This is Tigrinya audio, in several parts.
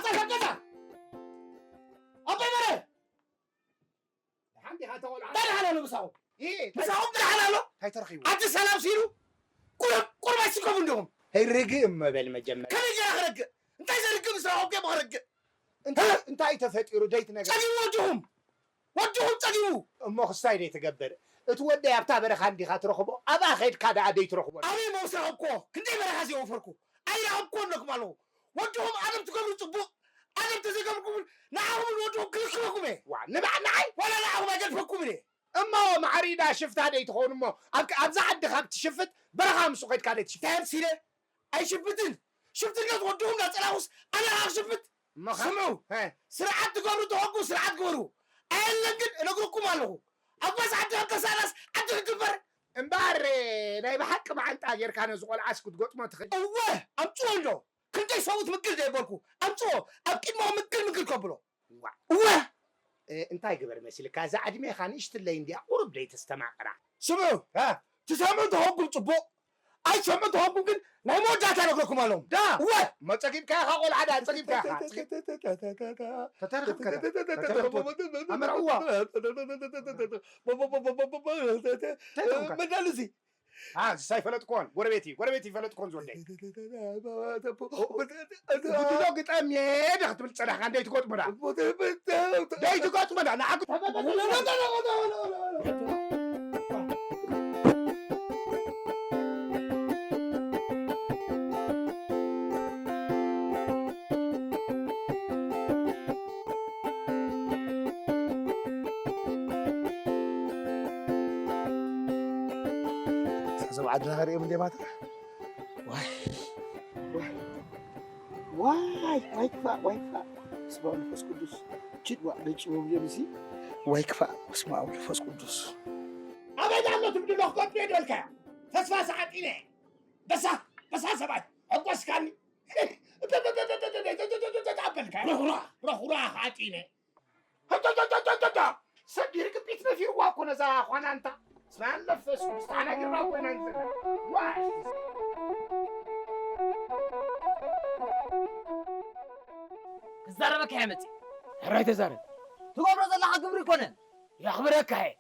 ቀዛ ቀዛ ኣቦይ መረ ሓንቲ ሃተወል እንታይ ደሓን ኣሎ ምሳኹም? ይሄ ምሳኹም እንታይ ደሓን ኣሎ? እንታይ ተረኺቡ? ኣቲ ሰላም ሲሉ ቁሩብ ቁሩብ ኣይስከሙ እንዲኹም። ርግእ እሞ በል መጀመርያ። ከመይ ገይረ ክረግእ? እንታይ ዘርግእ ምስ ረኸብኩ እየ ክረግእ? እንታይ እንታይ ተፈጢሩ ዘይትነግር? ጸጊቡ ወድኹም። ወድኹም ጸጊቡ። እሞ ክስታይ ደይ ትገብር? እቲ ወደይ ኣብታ በረኻ እንዲኻ ትረኽቦ ኣብኣ ኸድካ ደኣ ደይ ትረኽቦ? ኣበይ እሞ ምስ ረኸብኩዎ? ክንደይ በረኻ ዘይወፈርኩ? ኣይረኸብኩዎን ኣለኩም ኣለኹ። ወድኹም ኣደብ ትገብሩ ጽቡቕ። ኣደብ ተዘይገብርኩም ንዓኹምን ወድኹም ክልክለኩም እየ። ዋ ንባዕ ንዓይ? ዋላ ንዓኹም ኣይገድፈኩምን እየ። እሞ ማዕሪዳ ሽፍታ ደይ ትኸውን እሞ ኣብ ኣብዛ ዓዲ ካብ ትሽፍት በረኻ ምስኡ ኸድካ ደይ ትሽፍት? እንታይ ኣምሲለ? ኣይሽፍትን። ሽፍትነት ወድኹም እንዳጸላኹስ ኣነ ኸኣ ክሽፍት? እሞ ኸ? ስምዑ፣ ሀ። ስርዓት ትገብሩ ተኾንኩም ስርዓት ግበሩ። ኣየለን ግን እነግረኩም ኣለኹ። ኣብ ጓሳ ዓዲ ከም ተሳእናስ ዓዲ ክትግበር። እምበኣር ናይ ብሓቂ መዓንጣ ጌርካ ነዚ ቆልዓስ ክትገጥሞ ትኽእል። እወ፣ ኣምጽኦ እንዶ። ክንደይ ሰብኡት ምግል ዘይበልኩ። ኣምጽኦ፣ ኣብ ቅድሚኦም ምግል ምግል ከብሎ። ዋ። እወ። እ፣ እንታይ ግበር መሲልካ? እዛ ዕድሜኻ ንእሽትለይ እንድያ፣ ቁሩብ ደይ ተስተማቕራ። ስምዑ፣ ሀ። ትሰምዑ ተኾንኩም ጽቡቕ፣ ኣይትሰምዑ ተኾንኩም ግን ናይ መወዳእታ ነግረኩም ኣለኹም። ዳ! እወ! እሞ ጸጊብካ ኢኻ ቆልዓ ዳ፣ ጸጊብካ ኢኻ፣ ጸጊብ-፣ ተተረኽብካ ዳ፣ ተተረኽብካ። ኣመርዕዎ። እንታይ ደኣ ኮንካ? መዳልሲ። አ፣ ንሳ ይፈለጥኩዎን፣ ጎረቤት እዩ፣ ጎረቤት ይፈለጥኩዎን ዝወደይ። ጉድሎ ግጠም እየ ዶ ክትብል ጸናሕካ፣ እንደይ ትገጥሙና? እንደይ ትገጥሙና? ንዓኩም እዞም ዓድና ሪኦም እንዴ ማታ? ዋይ፣ ዋይ፣ ዋይ፣ ዋይ ክፋእ፣ ዋይ ክፋእ። በስመ ኣብ መንፈስ ቅዱስ። ችድ ዋዕ፣ ገጭ መብልዮም እዚ። ዋይ ክፋእ፣ በስመ ኣብ መንፈስ ቅዱስ። ኣበይ ኣሎ ትብድሎ ክቆጥዮ ይደልካዮ? ተስፋ ሰዓጢነ። በሳ፣ በሳ ሰብኣይ፣ ሕጎስካኒ። ኣበልካ። ሮኹራ፣ ሮኹራ፣ ሓጢነ። ሆቶቶቶቶቶ! ሰብ ዲርግቢት ነፊርዋ እኮ ነዛ ዃናንታ። ስማን ለፈስ ውስጥ ኣናግራ ኮይና ንዘላ። ዋይ! ክዛረበካ እየ መጺእ። ሕራይ ተዛረብ። ትገብሮ ዘለኻ ግብሪ ኣይኮነን። የኽብረካ እየ።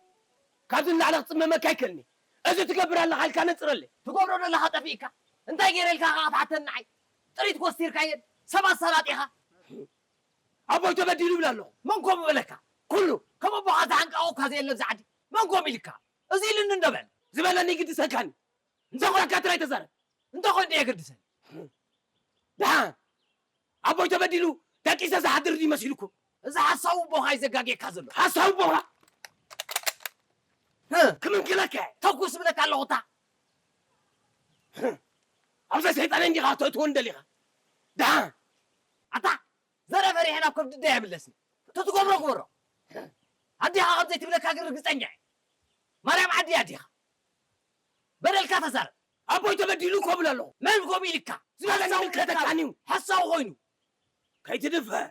ካብዚ ንላዕሊ ክጽመመካ ኣይክእልኒ። እዚ ትገብር ኣለኻ ኢልካ ነጽረለይ። ትገብሮ ዘለኻ ጠፊእካ። እንታይ ገይረ ኢልካ ኸዓ ክትሓተኒ ንዓይ? ጥሪት ኮስቲርካየን፣ ሰባት ሰላጢኻ። ኣቦይ ተበዲሉ ይብል ኣለኹ። መን ከምኡ በለካ? ኩሉ። ከም ኣቦኻ ዝሓንቃቑ እኳ ዘየለ ኣብዚ ዓዲ። መን ከምኡ ኢልካ? እዚ ኢሉኒ እንዶ በል። ዝበለኒ ይግድሰካኒ። እንተ ኾንካ ጥራይ ተዛረብ። እንተ ኾይኑ ደየግድሰኒ። ደሓን። ኣቦይ ተበዲሉ ደቂሰ ዝሓድር ድዩ መሲልኩም? እዚ ሓሳዊ ኣቦኻ እዩ ዘጋግየካ ዘሎ። ሓሳዊ ኣቦኻ? ህ። ክምንክለካ እየ። ተኩስ እብለካ ኣለኹ እታ። ኣብዛ ሰይጣን እንዲኻ ተእትዎ እንደሊኻ። ደሓን። ኣታ ዘረ ፈሪሐ ናብ ከብዲ ደይ ኣይምለስን። ተትገብሮ ግበሮ። ኣዴኻ ከም ዘይትብለካ ግን ርግጸኛ እየ። ማርያም ዓዲ ኣዴኻ። በደልካ ተዛረብ። ኣቦይ ተበዲሉ እኮ እብል ኣለኹ። መን ከምኡ ኢልካ? ዝበለኒ ሓሳዊ ምልከተካን እዩ። ሓሳዊ ኮይኑ። ከይትድፈር።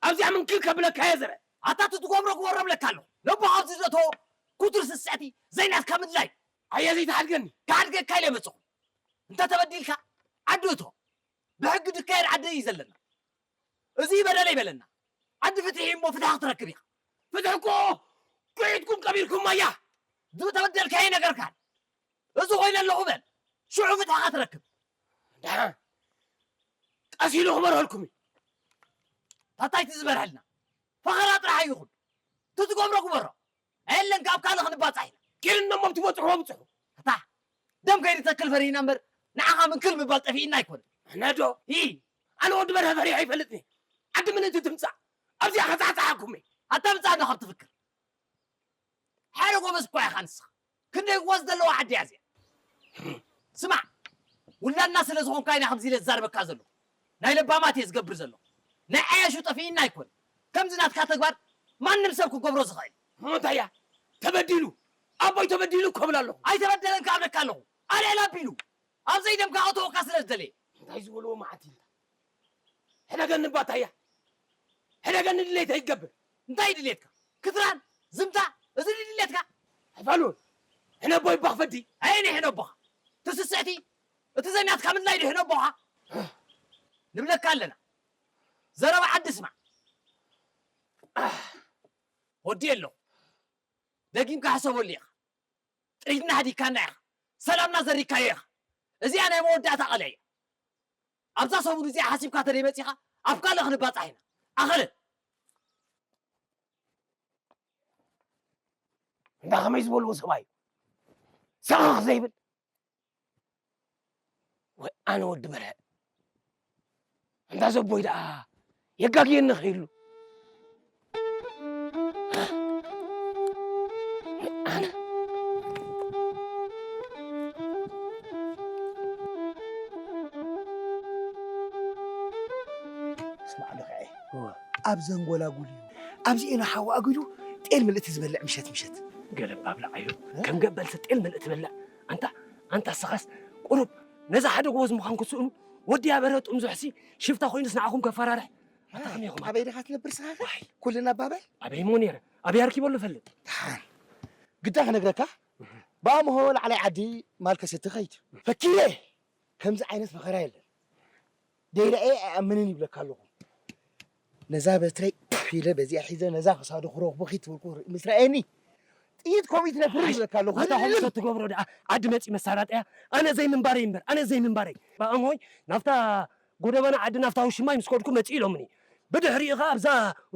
ኣብዚኣ ምንክል ከብለካ እየ ዘረ። ኣታ ትትገብሮ ግበሮ እብለካ ኣለኹ። ነቦኻ ኣብዚ ዘእተዎ ኩቱር ስስዐቲ ዘይናትካ ምድላይ። ኣየ ዘይትሓድገኒ። ክሓድገካ ኢለ መጽኹ። እንተ ተበዲልካ ዓዲ እቶ። ብሕጊ ድካየድ ዓዲ እዩ ዘለና። እዚ በደለይ በለና። ዓዲ ፍትሒ እሞ ፍትሒ ክትረክብ ኢኻ። ፍትሒ እኮ ኩዒትኩም ቀቢርኩማ እያ። ዝተበደልካዮ ነገርካን። እዚ ኮይነ ኣለኹ በል። ሽዑ ፍትሕኻ ትረክብ። ደሓን ቀስ ኢሉ ክበርሀልኩም እዩ። ታታይቲ ዝበርሀልና። ፈኸራ ጥራሕ ኣይኹን። ትትገብሮ ግበሮ። ኣየለን ካብ ካልእ ክንባጻሕ ኢና። ኪድ እሞ ትበጽሕዎ ብጽሑ። ኣታ ደም ከይንተክል ፈሪህና እምበር ንዓኻ ምንክል ምባል ጠፊእና ኣይኮነን። ኣነ ዶ? ሂ። ኣነ ወዲ በርሀ ፈሪሐ ኣይፈልጥን እየ። ዓዲ ምን እቲ ትምጻእ? ኣብዚኣ ከጻዕጻዓኩም እየ። ኣታ ምጻእ ዶ ካብ ትፍክር? ሓደ ጎበዝ እኳ ኢኻ ንስኻ። ክንደይ ጎበዝ ዘለዋ ዓዲ እያ እዚኣ። ስማዕ፣ ውላድና ስለ ዝኾንካ ኢና ከምዚ ኢለ ዝዛረበካ ዘለኹ። ናይ ለባማት እየ ዝገብር ዘለኹ። ናይ ዓያሹ ጠፊእና ኣይኮን። ከምዚ ናትካ ተግባር ማንም ሰብ ክገብሮ ዝኽእል። እሞ እንታይ እያ? ተበዲሉ፣ ኣቦይ ተበዲሉ እኮ እብል ኣለኹ። ኣይተበደለን ክኣብለካ ኣለኹ። ኣልዕል ኣቢሉ። ኣብ ዘይደምካ ክእትወካ ስለ ዝደለየ። እንታይ ዝበልዎ መዓት ኢልካ? ሕደገኒ ባታያ። ሕደገኒ ድሌት ኣይገብር። እንታይ ድሌትካ? ክትራን፣ ዝምታ፣ እዚ ድዩ ድሌትካ? ኣይፋሉን። ሕነ ኣቦይ ባኽ ፈዲ። ኣየኒ ሕነ ኣቦኻ? እቲ ስስዕቲ፣ እቲ ዘይናትካ ምድላይ ድዩ ሕነ ኣቦኻ? ንብለካ ኣለና። ዘረባ ዓዲ ስማዕ። ወዲ ኣሎ። ደጊምካ ሕሰበሉ ኢኻ። ጥሪትና ሃዲካና ኢኻ። ሰላምና ዘሪካዮ ኢኻ። እዚኣ ናይ መወዳእታ ቃል እያ። ኣብዛ ሰሙን እዚኣ ሓሲብካ ተደይ መጺኻ ኣብ ካልእ ክንባጻሕ ኢና። ኣኸለ። እንዳ ከመይ ዝበልዎ ሰብኣይ ሰኸኽ ዘይብል። ወይ ኣነ ወዲ በርሀ፣ እንዳ ዘቦይ ደኣ የጋግየኒ ኸይሉ። ኣነ ስማዕ ዶ ኸዐ፣ እወ። ኣብ ዘንጎላጉል እዩ። ኣብዚ ኢና ሓዊ ኣጒዱ ጤል ምልእቲ ዝበልዕ ምሸት ምሸት። ገለባ ብላዕ እዩ። እ? ከም ገበል ሰብ ጤል ምልእቲ በልዕ። ኣንታ፣ ኣንታ ስኻስ ቁሩብ ነዛ ሓደ ጎበዝ ምዃን ክትስእኑ፣ ወዲ ያበረ ጥም ዝሕሲ ሽፍታ ኮይኑስ ንዓኹም ከፈራርሕ። ኣታ ከመይ ኢኹም? ኣበይ ዲኻ ትነብር ስኻ? ዋይ። ኩልና ኣባበል? ኣበይ እሞ ነይረ? ኣበይ ኣርኪበሉ ፈልጥ? ደሓን። ግዳ ክነግረካ፣ ብኣምሆ ላዕላይ ዓዲ ማል ከሰቲ ኸይድ። ፈኪረ! ከምዚ ዓይነት መኸራ የለን። ደይረኣየ ኣይኣምንን ይብለካ ኣለኹ። ነዛ በትረይ ፕፍ ኢለ በዚኣ ሒዘ ነዛ ክሳዱ ክረኽቦ ኺትብልኩ ምስ ረኣየኒ፣ ጥይት ኮሚት ነፍር ይብለካ ኣለኹ። ኣታ ከምኡ ትገብሮ ደኣ ዓዲ መጺ መሳራጥያ፣ ኣነ ዘይምንባረይ እምበር፣ ኣነ ዘይምንባረይ። ብኣምሆይ ናብታ ጎደባና ዓዲ ናብታ ውሽማይ ምስ ከድኩ መጺ ኢሎምኒ። ብድሕሪኡ ኸኣ ኣብዛ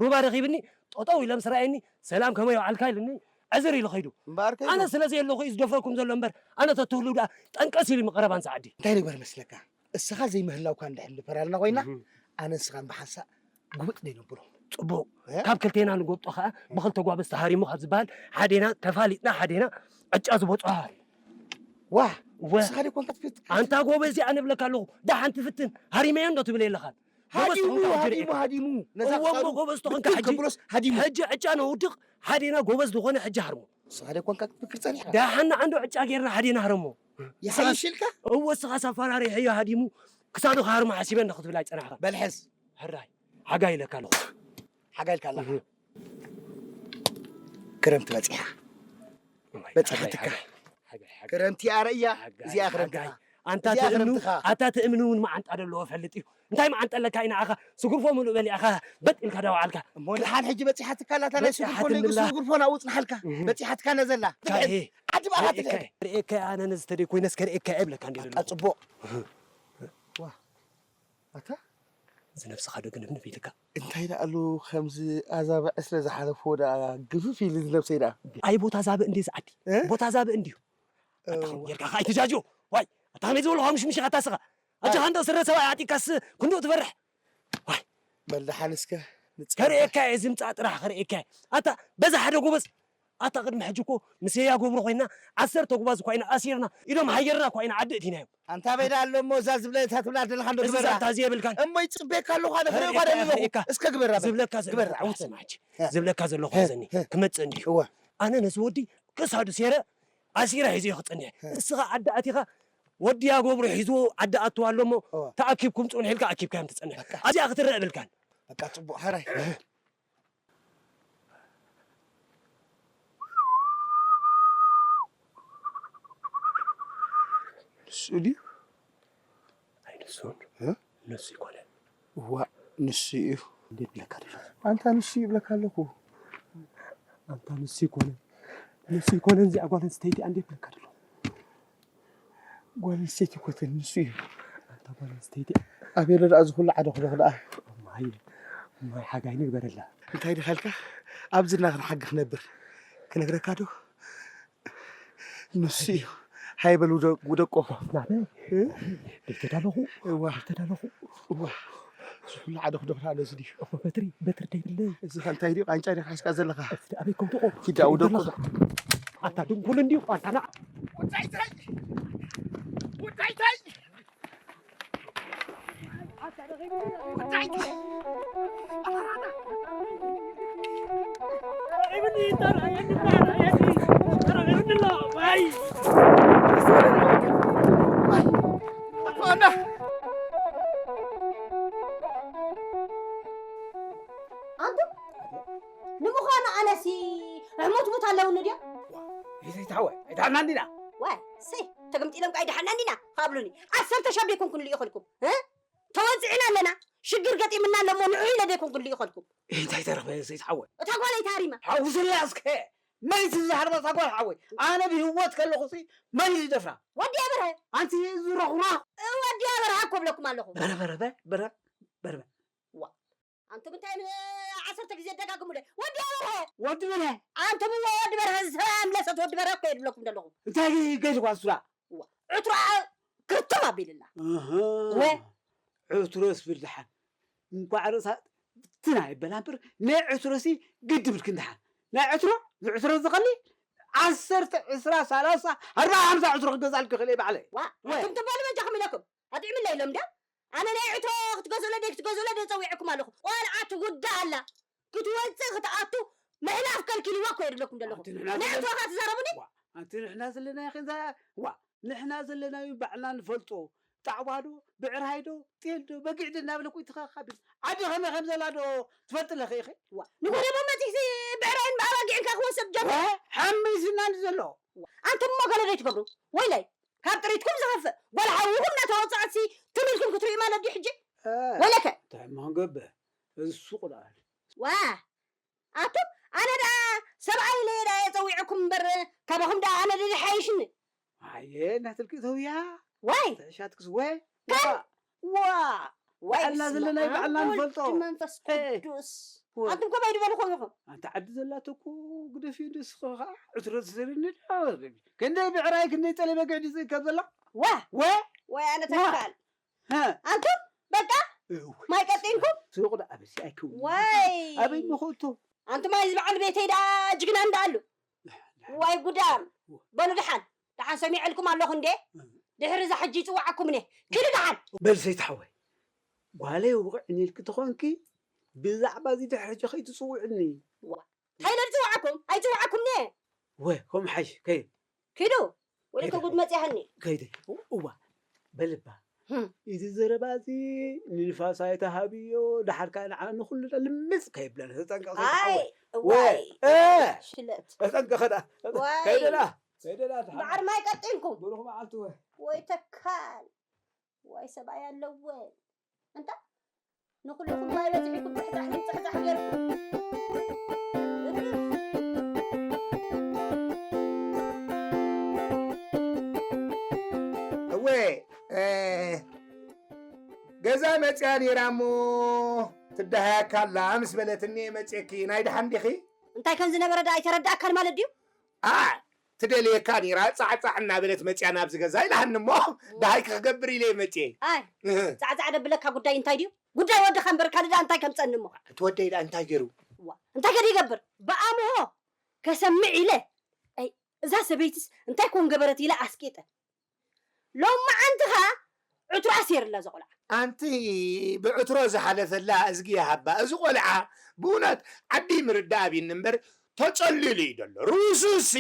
ሩባ ረኺብኒ፣ ጠጠው ኢሎም ምስ ረኣየኒ፣ "ሰላም ከመይ ውዓልካ?" ኢሉኒ፣ ዕዝር ኢሉ ኸይዱ። እምበኣር ከይዱ። ኣነ ስለ ዘየለኹ እዩ ዝደፍረኩም ዘሎ እምበር፣ ኣነ ተትህሉ ደኣ ጠንቀስ ኢሉ ምቐረባን ሰዓዲ። እንታይ ንግበር መስለካ? እስኻ ዘይምህላውካ እንድሕር ንፈራርና ኮይና፣ እህ። ኣነ ንስኻን ብሓንሳእ ጉብጥ ደይነብሮ። ጽቡቕ። እ? ካብ ክልቴና ንጎብጦ ኸኣ ብኽልተ ጓበዝ ተሃሪሙ ካብ ዝበሃል፣ ሓዴና ተፋሊጥና፣ ሓዴና ዕጫ ዝበጽሖ ሃሪ። ዋ፣ እወ። ንስኻ ደይ ኮንካ ትፍት-፣ ኣንታ ጎበዝ እዚኣ ንብለካ ኣለኹ። ደሓን ትፍትን፣ ሃሪመዮ እንዶ ትብል የለኻን። ጎበዝ ሃዲሙ፣ ትኾንካ ሕጂ ሃዲሙ፣ ርኤካ። ሃዲሙ። ነዛ እወ፣ ክሳዱ እሞ ጎበዝ ትኾንካ ብትን ሕጂ። ከብሎስ ሃዲሙ። ሕጂ ዕጫ ነውድቕ፣ ሓዴና ጎበዝ ዝኾነ ሕጂ ሃርሞ። ንስኻ ደይ ኮንካ ክትፍክር ጸኒሕካ። ደሓን ንዓንዶ ዕጫ ጌርና ሓዴና ሃረሞ። ይሓይሽ ኢልካ? እወ፣ እስኻስ ኣፈራሪሐዮ ሃዲሙ፣ ክሳዱ ክሃርሞ ሓሲበ እንዶ ክትብል ኣይጸናሕካን። በል ሕዝ። ሕራይ፣ ሓጋይ ኢለካ ኣለኹ። ሓጋይ ኢልካ ኣለኻ። እህ። ክረምቲ በጺሓ። እዋይ፣ በጺሓትካ። ሓጋይ፣ ሓጋይ፣ ሓጋይ፣ ሓጋይ። ክረምቲ ኣረእያ፣ ሓጋይ፣ እዚኣ ክረምትኻ። ሓጋይ። ኣንታ እዚኣ ትእምኑ፣ ክረምትኻ። ኣታ ትእምኑ እውን መዓንጣ ደለዎ ፈልጥ እዩ። እንታይ መዓንጣ ኣለካ ኢና ኣኻ? ስጉርፎ ምሉእ በሊዕኻ በጥ ኢልካ ዳውዓልካ። እሞ ንሓን ሕጂ በጺሓትካ ኣላ፣ እታ ናይ ስጉርፎ በጺሓትኒ ነይጉ ኣላ። ስጉርፎ ናብኡ ጽንሓልካ። እህ። በጺሓትካ ነዘላ። ታይ ትድሕን። እየ? ዓዲ ብኣኻ ርእየካ ትድሕን። እየ። ርእየካ እየ፣ ኣነ ነዚ ተደይኮ ኢነስ ከርእየካ እየ እብለካ እንዲሉ በቃ ኣለኹ። ጽቡቕ። እህ። ዋ። ኣታ? እዚ ነብስኻ ዶ ግንፍንፍ ኢልካ? እንታይ ደኣ ኣሎ ከምዚ ኣዛብዕ ስለ ዝሓለፍዎ ደኣ ግፍፍ ኢሉ እዚ ነብሰይ ደኣ። ኣይ ቦታ ዛብእ እንድዩ እዚ ዓዲ። እ? ቦታ ዛብእ እንድዩ። ኣታ እዋ። ኸም ጌርካ ኸኣ ኣይትጃጆ። ዋይ፣ ኣታ ከመይ ዝበልኻ ምሽምሽ ኢኻ ኣታ ስኻ? ኣይ። ኣጆኻ እንዶ ስረ ሰብኣይ ዓጢካስ ክንዶ ትፈርሕ። ዋይ። በል ደሓን እስከ ንጻወት። ከርእየካ እየ፣ እዚ ምጻእ ጥራሕ ከርእየካ እየ። ኣታ በዛ ሓደ ጎበዝ። ኣታ ቅድሚ ሕጂ እኮ ምስ የያ ገብሩ ኮይና ዓሰርተ ጉባዝ እኳ ኢና ኣሲርና፣ ኢዶም ሃየርና እኳ ኢና ዓዲ እቲናዮም። ኣንታ በይዳ ኣሎ እሞ እዛ ዝብለ እታ ትብላ ዘለኻ እንዶ እዚ ግበራ። ዛንታ እዚ የብልካን። እሞ ይጽበየካ ኣለኹ ኣነ ክርኢ እኳ ከርእየካ፣ ደለኹ። ከርእየካ። እስከ ግበራ በል። ዝብለካ ዘሎ ግበራ፣ ጥራሕ ዓውት። ስማዕጂ። እ። ዝብለካ ዘለኹ እ። ሕዘኒ። እ። ክመጽእ እንድዩ። እወ። ኣነ ነዚ ወዲ ክሳዱ ሴረ ኣሲረ ሒዘዮ ክጸንሕ። እ። እስኻ ዓዲ ኣቲኻ ወዲ ያጎብሩ ሒዝዎ ዓዲ ኣትዋ ኣሎ እሞ እወ። ተኣኪብኩም ጽንሑ ኢልካ ኣኪብካዮም ትጸንሕ። በቃ። ኣብዚኣ ክትረአ የብልካን። በቃ ጽቡቕ፣ ሕራይ። እ። ንሱ ድዩ? ኣይንሱን። እ? ንሱ ይኮነን። እዋ፣ ንሱ እዩ። እንዴት ብለካ ደሎ? ኣንታ ንሱ ይብለካ ኣለኹ። ኣንታ ንሱ ይኮነን። ንሱ ይኮነን፣ እዚኣ ጓል ኣንስተይቲ እንዴት ብለካ ደሎ? ጓል ኣንስተይቲ ኮተን ንሱ እዩ። ኣንታ ጓል ኣንስተይቲ። ኣቤሎ ደኣ ዝኹሉ ዓደ ክሎ ደኣ። ማይ፣ ማይ ሓጋይ ንግበረላ። እንታይ ድኻ ኢልካ? ኣብዚ እና ክንሓግኽ ነብር። ክነግረካ ዶ? ንሱ እዩ። ሃይ በሉ ደ-፣ ደቆ። ናተይ። እ? ደይተዳለኹ። እዋ። ደይተዳለኹ። እዋ። እዚ ኩሉ ዓደ ክደኽራ ኣሎ እዚ ድዩ? እኮ በትሪ፣ በትሪ ደይብለይ። እዚ ከ እንታይ ድዩ? ቃንጫ ድዩ ሓዝካ ዘለኻ? እቲ ኣበይ ከም ትቖም? ኪድ ኣው ደቆ። ዘለኻ። ኣታ ድንኩል እንድዩ፣ ኣታ ና። ጉዳይተይ! ጉዳይተይ! ኣንቱ፣ ንምዃኑ ኣነሲ ሕሞት ሙት ኣለውኒ ድዮ? ዋ፣ ይዘይታወ፣ ኣይተሓናን ዲና? ዋይ፣ ሰይ፣ ተገምጢሎም ከኣ ኣይደሓናን ዲና? ካብሉኒ። ዓሰርተ ሻብ ደይኮንኩን ልኢኸልኩም፣ እ? ተወጺዕና ኣለና። ሽግር ገጢምና ኣሎ እሞ ንዑ ኢለ ደይኮንኩ ልኢኸልኩም። እንታይ ተረፈ ዘይትሓወይ? እታ ጓለይ ታሪማ። ሓውስላ እስከ። መን እዩ ዝሃርማ እታ ጓል ሓወይ? ኣነ ብህይወት ከለኹ ሲ መን እዩ ዝደፍራ? ወዲ ኣበርሀ። ኣንቲ ዝረኹራ። ወዲ ኣበርሀ እኮ ብለኩም ኣለኹ። በረ፣ በረ፣ በረ፣ በረ፣ በረ። ዋ። ኣንቱም እንታይ ን-፣ ዓሰርተ ግዜ ደጋግሙለይ? ወዲ ኣበርሀ! ወዲ በርሀ! ኣንቱም እሞ ወዲ በርሀ፣ ዝሰብኣ ኣምለሰት ወዲ በርሀ እኮ እየ ዝብለኩም ዘለኹ። እንታይ ገይርኳ እሱላ? ዋ፣ ዕትሮ ክርትም ኣቢልላ። ኣሃ። ወ- ዕትሮስ ብል ደሓን። እንኳዕ ርእሳ ትና ይበላ እምበር፣ ናይ ዕትሮሲ ግድብ ኢልክን ደሓን። ናይ ዕትሮ፣ ዝዕትሮ ዝኸሊ ዓሰርተ፣ ዕስራ፣ ሰላሳ፣ ኣርባዓ፣ ሓምሳ ዕትሮ ክገዛልኪ ክእል እየ ባዕለይ። ዋ፣ ወ- ኣንቱም ትበሉ በጃኹም ኢለኩም። ኣጥዕምለይ ኢሎም ዶ? ኣነ ናይ ዕትሮ ክትገዝኡለ ዶ ክትገዝኡለ ዶ ጸዊዐኩም ኣለኹ። ቆልዓ ትውዳእ ኣላ። ክትወጽእ ክትኣቱ ምሕላፍ ከልኪልዋ እኮ እየ ዝብለኩም ዘለኹ። ኣንቲ ንሕና ናይ ዘለና ዕትሮኻ ትዛረቡኒ? ዋ፣ ኣንቲ ንሕና ዘለና ኢኺ እዛ፣ ዋ፣ ንሕና ዘለናዩ ባዕልና ንፈልጦ። ጣዕዋ ዶ፣ ብዕራይ ዶ፣ ጤል ዶ፣ በጊዕ ዶ እናበለ እኮ ይተኻኻብ። ዓዲ ከመይ ከም ዘላ ዶ ትፈልጢ ኣለኺ ኢኺ? ዋ፣ ንጎደቦ መጺእሲ ብዕራይን ብኣባጊዕን ከኣ ክወስድ ጀመረ። ዋ፣ ሓሚስና እንዲ ዘሎ። ዋ፣ ኣንቱም እሞ ገለ ዘይትገብሩ? ወይለይ፣ ካብ ጥሪትኩም ዝኸፍእ ጓል ሓውኹም እናተወጽዐትሲ ትም ኢልኩም ክትርእዩ ማለት ድዩ ሕጂ? እ፣ ወለከ? እንታይ እሞ ክንገብር? እሱ ቁልዓል። ዋ፣ ኣቱም፣ ኣነ ደኣ ሰብኣይ ኢለ እየ ደኣ የጸዊዐኩም እምበር፣ ካባኹም ደኣ ኣነ ድየ ሓይሽኒ? ኣየ፣ እናትልኪ ተውያ። ዋይ! ተዕሻትክስ ወ-፣ ከም ዋ፣ ዋ፣ ዋይ፣ ባዕልና በስመ ዘለና ኣብ ባዕልና ወልድ ንፈልጦ። መንፈስ እ፣ ቅዱስ። ወ-፣ ኣንቱም ከመይ ትበሉ ኾንኹም? ኣንታ ዓዲ ዘላቶ እኮ ግደፊ፣ ንስኺ ኸዓ ዕትሮ ትዘርኒ ዶ? ክንደይ ብዕራይ፣ ክንደይ ጸለይ በጊዕ ድዩ ዝእከብ ዘሎ? ዋ! ወ-፣ ወይ ኣነ ዋ! ተካል። ሀ። ኣንቱም በቃ እው። ማይ ቀጢንኩም? ስሩቕ ደኣ ኣበሲ ኣይከውን። ዋይ! ኣበይ ምኹእቱ? ኣንቱም ኣይ ዝበዓል ቤተይ ደኣ ጅግና እንዳ ኣሉ። ዋይ ጉዳም። በሉ ደሓን። ደሓን ሰሚዐልኩም ኣለኹ እንዴ? እም። ድሕሪ እዛ ሕጂ ይጽውዓኩም እኔ። ኪዱ ደሓን። በል ዘይትሓወይ። ጓለይ ውቕዕኒ ኢልኪ ተኾንኪ ብዛዕባ እዚ ድሕሪ ሕጂ ከይትጽውዕኒ። ዋ። እንታይ ኢለ ዝጽውዓኩም? ኣይጽውዓኩም እኔ። ወ፣ ከምኡ ሓይሽ፣ ከይድ። ኪዱ። ወደ ከይድ። ከጉድ መጽያህኒ። ከይድ። እዋ። በልባ። ህም። እዚ ዘረባ እዚ ንንፋስ ኣይተሃብዮ፣ ደሓር ከኣ ንዓ-፣ ንኹልና ልምጽ ከየብለና ተጠንቀቕ ኣይ፣ ዘይትሓወይ። እዋይ። ወ-፣ እ፣ ሽለት። ተጠንቀኸ ደኣ። ዋይ። ከይደላ፣ ከይደላ፣ ደሓር። በዓር ማይ ቀጢንኩም። ብሩኽ መዓልቲ ወ-፣ ወይ ተካል። ዋይ ሰብኣይ ኣለወ። እንታ ንኹልኹም ማይ በጺሕኩም ጻሕጻሕ ጻሕጻሕ ጌርኩም። እወ፣ እ፣ ገዛ መጽያ ነይራ እሞ ትደሃየካ ኣላ ምስ በለትኒ እየ መጽየኪ። ናይ ደሓን ዲኺ? እንታይ ከም ዝነበረ ደኣ ኣይተረዳእካን ማለት ድዩ? ኣ፣ ትደልየካ ነይራ፣ ጻዕጻዕ እናበለት መጽያ ናብዚ ገዛ ኢላሃኒ እሞ፣ ደሃይ ክገብር ኢለ እየ መጽየ። ኣይ፣ እህ። ጻዕጻዕ ደብለካ ጉዳይ እንታይ ድዩ? ጉዳይ ወድኻ እምበር ካልእ ደኣ እንታይ ከምጸኒ እሞ? እቲ ወደይ ደኣ እንታይ ገይሩ? ዋ፣ እንታይ ከ ይገብር? ብኣምሆ ከሰምዕ ኢለ። ኣይ፣ እዛ ሰበይትስ እንታይ ኮን ገበረት ኢለ ኣስቂጠ። ሎማዓንቲ ኸኣ ዕትሮ ኣሲርላ እዛ ቆልዓ። ኣንቲ ብዕትሮ ዝሓለፈላ እዝጊ ይሃባ። እዚ ቆልዓ ብእውነት ዓዲ ምርዳእ ኣብኒ እምበር ተጸሊሉ እዩ ዘሎ። ርሱስ፣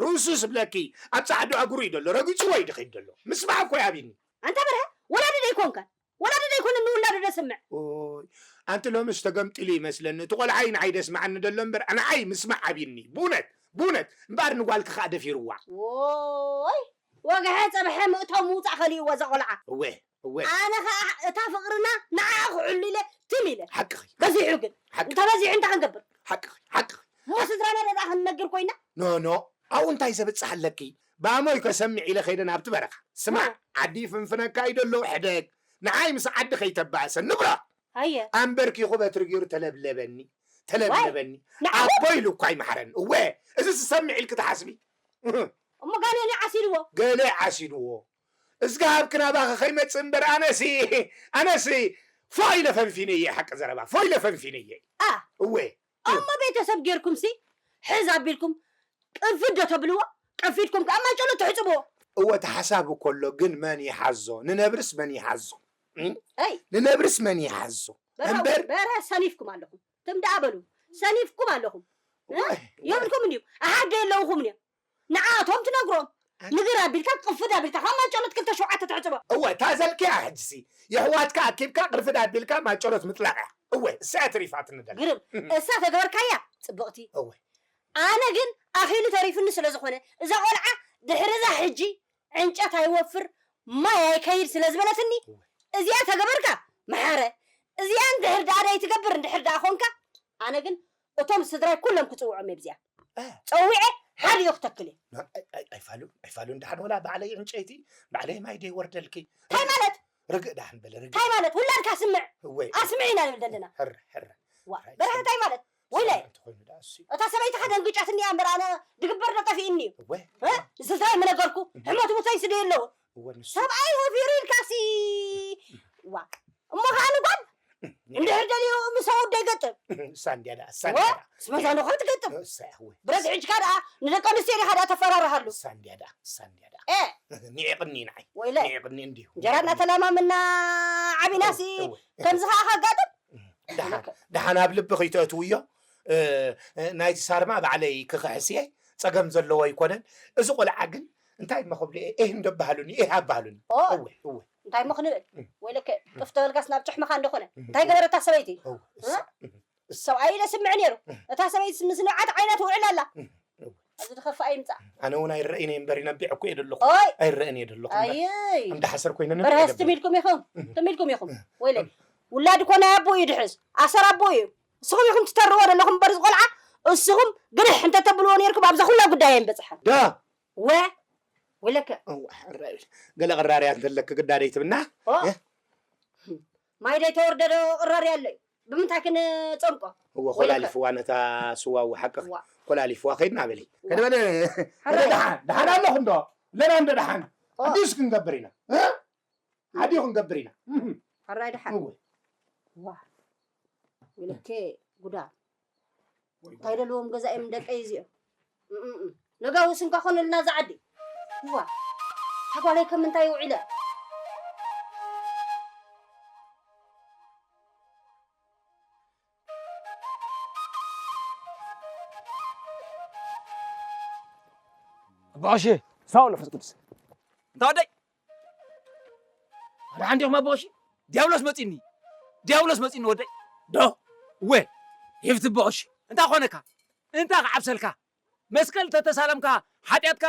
ርሱስ እብለኪ ኣብ ጻዕዳ እግሩ እዩ ዘሎ። ረጊጽዎ እዩ ድኸይድ ዘሎ። ምስማዕ እኮ እዩ ኣብኒ። ኣንታ በርሀ፣ ወላዲ ደይኮንካን? ወላዲ ደይኮነ ንውላዱ ደስምዕ። ኦይ፣ ኣንቲ ሎምስ ተገምጢሉ ይመስለኒ። እቲ ቆልዓ እዩ ንዓይ ደስምዓኒ ዘሎ እምበር ንዓይ ምስማዕ ኣብኒ። ብእውነት፣ ብእውነት። እምበኣር ንጓልኪ ኸኣ ደፊርዋ። ኦይ፣ ወግሐ ጸብሐ ምእታው ምውጻእ ከሊእዎ እዛ ቆልዓ። እወ፣ እወ። ኣነ ኸኣ እታ ፍቕርና ንዓኣ ክሕሉ ኢለ ትም ኢለ። ሓቅኺ። በዚሑ ግን። ሓቂ። እንተ በዚሑ እንታይ ክንገብር? ሓቅኺ፣ ሓቅኺ። እሞ ስድራና ደኣ ክንነግር ኮይና? ኖ፣ ኖ። ኣብኡ እንታይ ዘብጽሕ ኣለኪ? ባሞይ ከሰምዕ ኢለ ከይደ ናብቲ በረኻ። ስማዕ፣ ኖ። ዓዲ ይፍንፍነካ እዩ ደሎ፣ ሕደግ። ንዓይ ምስ ዓዲ ከይተባእሰ፣ ንብሮ። ኣየ። ኣንበርኪኹ በትሪ ገይሩ ተለብለበኒ፣ ተለብለበኒ። ዋይ፣ ንዓኹም? ኣቦይ ኢሉ እኳ ይምሓረኒ። እወ፣ እዚ ትሰምዕ ኢልኪ ትሓስቢ? እሞ ጋኔን እዩ ዓሲልዎ። ገለ ዓሲልዎ። እዝግሃብኪ ናባኺ ከይመጽእ እምበር ኣነሲ፣ ኣነሲ ፎ ኢለ ፈንፊነየ፣ ሓቂ ዘረባ፣ ፎ ኢለ ፈንፊነየ። ኣ። እወ። እሞ ቤተሰብ ጌርኩምሲ፣ ሕዝ ኣቢልኩም፣ ቅንፍድ ዶ ተብልዎ? ቀፊድኩም ከኣ ማጨሎ ትሕጽብዎ። እወ፣ እቲ ሓሳብ እኮ ኣሎ፣ ግን መን ይሓዞ? ንነብርስ መን ይሓዞ? እም? ኣይ። ንነብርስ መን ይሓዞ? በርሀ፣ እምበር በርሀ ሰኒፍኩም ኣለኹም። ትም ደኣ በሉ። ሰኒፍኩም ኣለኹም። እ? እወ፣ እወ። የብልኩም እንድዩ። ኣሓደ የለውኹም እንድዩ። ንዓቶም ትነግሮም። ኣይ። ንግር ኣቢልካ፣ ቅንፍድ ኣቢልካ፣ ካብ ማጨሎት ክልተ ሸውዓተ ትሕጽቦ። እወ፣ እታ ዘልክያ ሕጅሲ። የሕዋትካ ኣኪብካ፣ ቅርፍድ ኣቢልካ፣ ማጨሎት ምጥላቕ እያ። እወ፣ እሳ እያ ተሪፋትኒ ደላ። ግርም። እሳ ተገበርካያ፣ ጽብቕቲ። እወ። ኣነ ግን ኣኺሉ ተሪፉኒ ስለ ዝኾነ፣ እዛ ቆልዓ ድሕሪ እዛ ሕጂ ዕንጨት ኣይወፍር፣ ማይ ኣይከይድ ስለ ዝበለትኒ፣ እወ። እዚኣ ተገበርካ፣ መሓረ፣ እዚኣ እንድሕር ደኣ ደይ ትገብር እንድሕር ደኣ ኾንካ፣ ኣነ ግን እቶም ስድራይ ኩሎም ክጽውዖም እየ ብዚኣ። እ። ጸዊዐ ሓዲኡ ክተክል እየ። ና-፣ ኣይ-፣ ኣይ-፣ ኣይፋሉን፣ ኣይፋሉን። ደሓን ወላ ባዕለይ ዕንጨይቲ፣ ባዕለይ ማይ ደይ ወርደልኪ። እንታይ ማለት? ርግእ ደሓን በለ፣ ርግእ። እንታይ ማለት? ውላድካ ስምዕ። እወ። ኣስምዕ ኢና ንብል ዘለና። ሕረ፣ ሕረ። ዋ፣ ሕረ፣ በርሀ እንታይ ማለት? ወይለ። ስምዕ እንተኾይኑ ደኣ እሱ። እታ ሰበይትኻ ደንግጫትኒ እያ እምበር ኣነ ድግበር ዶ ጠፊእኒ እዩ? እወ። እ? ንስድራይ ምነገርኩ፣ እም። ሕሞት ሙተይ ስደይ ኣለዎ። እወ፣ ንሱ። ሰብኣይ ወፊሩ ኢልካሲ። ዋ። እሞ ኸኣ ንጓል? እም። እንድሕር ደልዩ ምስ ሰብኡት ደይገጥም? እሳ እንድያ ደኣ፣ እሳ ወ? እንድያ ደኣ። ምስ መዛኑ ኸ ትገጥም? እሳ እያ፣ እወ። ብረት ሒጅካ ደኣ ንደቂ ኣንስትዮ ዲኻ ደኣ ተፈራርሃሉ? እሳ እንድያ ደኣ፣ እሳ እንድያ ደኣ። እ። ንዒቕኒ ንዓይ። ወይለ። ንዒቕኒ እንድዩ። እንጀራ እናተላማምና ዓቢናሲ እወ፣ እወ። ከምዚ ኸኣ ከጋጥም? እም። ደሓን፣ ደሓን ኣብ ልቢ ከይተእትውዮ፣ እ፣ እ፣ ናይቲ ሳርማ ባዕለይ ክኽሕስ እየ፣ ጸገም ዘለዎ ኣይኮነን። እዚ ቆልዓ ግን እንታይ እሞ ክብሉ እየ፣ ኤህ እንዶ ኣባህሉኒ፣ ኤህ ኣባህሉኒ። ኦ። እወ፣ እወ። እንታይ እሞ ክንብል? እም። ወይለከ፣ እም። ጥፍ ተበልካስ ናብ ጭሕምኻ እንዶ ኾነ። እም። እንታይ ገበረታ ሰበይቲ? እወ፣ እ? እሳ፣ እም። ሰብኣይ ኢለ ስምዕ ነይሩ። እም። እታ ሰበይቲ ምስ ንብዓት ዓይና ትውዕል ኣላ። እም። እወ። ኣብዚ ዝኸፍኣ ይምጻእ። ኣነ እውን ኣይረእን እየ እምበር ይነቢዕ እኮ እየ ዘለኹ። ኦይ። ኣይረእን እየ ዘለኹ እምበር። ኣይይ። እንዳ ሓሰር ኮይነ ንርኢ በርሀስ ነበር። ትም ኢልኩም ኢኹም። እም። ትም ኢልኩም ኢኹም። እም። ወይለይ። እም። ውላድ እኮ ናይ ኣቦኡ እዩ ድሕዝ። ኣሰር ኣቦኡ እዩ። ንስኹም ኢኹም ትተርዎ ዘለኹም እምበር፣ እዚ ቆልዓ እስኹም ግድሕ እንተተብልዎ ነይርኩም፣ ኣብዛ ኩላ ጉዳይ ኣይምበጽሐን። ዳ። ወ-፣ ወይለከ። እዋ፣ ሕራይ። ገለ ቅራርያ እንተለክ ግዳደይ ትብና? ኦ። እ? ማይ ደይ ተወርደ ዶ ቅራርያ ኣሎ እዩ? ብምንታይ ክንጸምቆ? እወ፣ ወይለከ። ኮላሊፍዋ ነታ ስዋ፣ እወ፣ ሓቅኺ። እዋ። ኮላሊፍዋ፣ ከይድና በሊ። እዋ። ከይደ በሊ። ሕራይ። ደሓን፣ ደሓን ኣለኹ እንዶ? ለና እንዶ ደሓን? ኦ። ሓዲስ ክንገብር ኢና። እ? ሓዲኡ ክንገብር ኢና። እህ። ሕራይ ደሓን። እወ። ዋ። ወይለከ ጉዳ። ወይ እንታይ ደልዎም ገዛ እዮም ደቀይ እዚኦም? እም፣ እም፣ እም። ነጋውስ እንኳ ኾነልና እዛ ዓዲ። ዋ። እታ ጓለይ ከም እንታይ ውዒለ? ኣባ ቀሺ፣ ሳው መንፈስ ቅዱስ። እንታ ወደይ? ኣድሓን ዲኹም ኣባ ቀሺ? ዲያብሎስ መጺኒ። ዲያብሎስ መጺኒ ወደይ። ዶ? እወ። ይፍቲ ኣባ ቀሺ። እንታይ ኮነካ? እንታይ ክዓብሰልካ? መስቀል ተተሳለምካ ሓጢኣትካ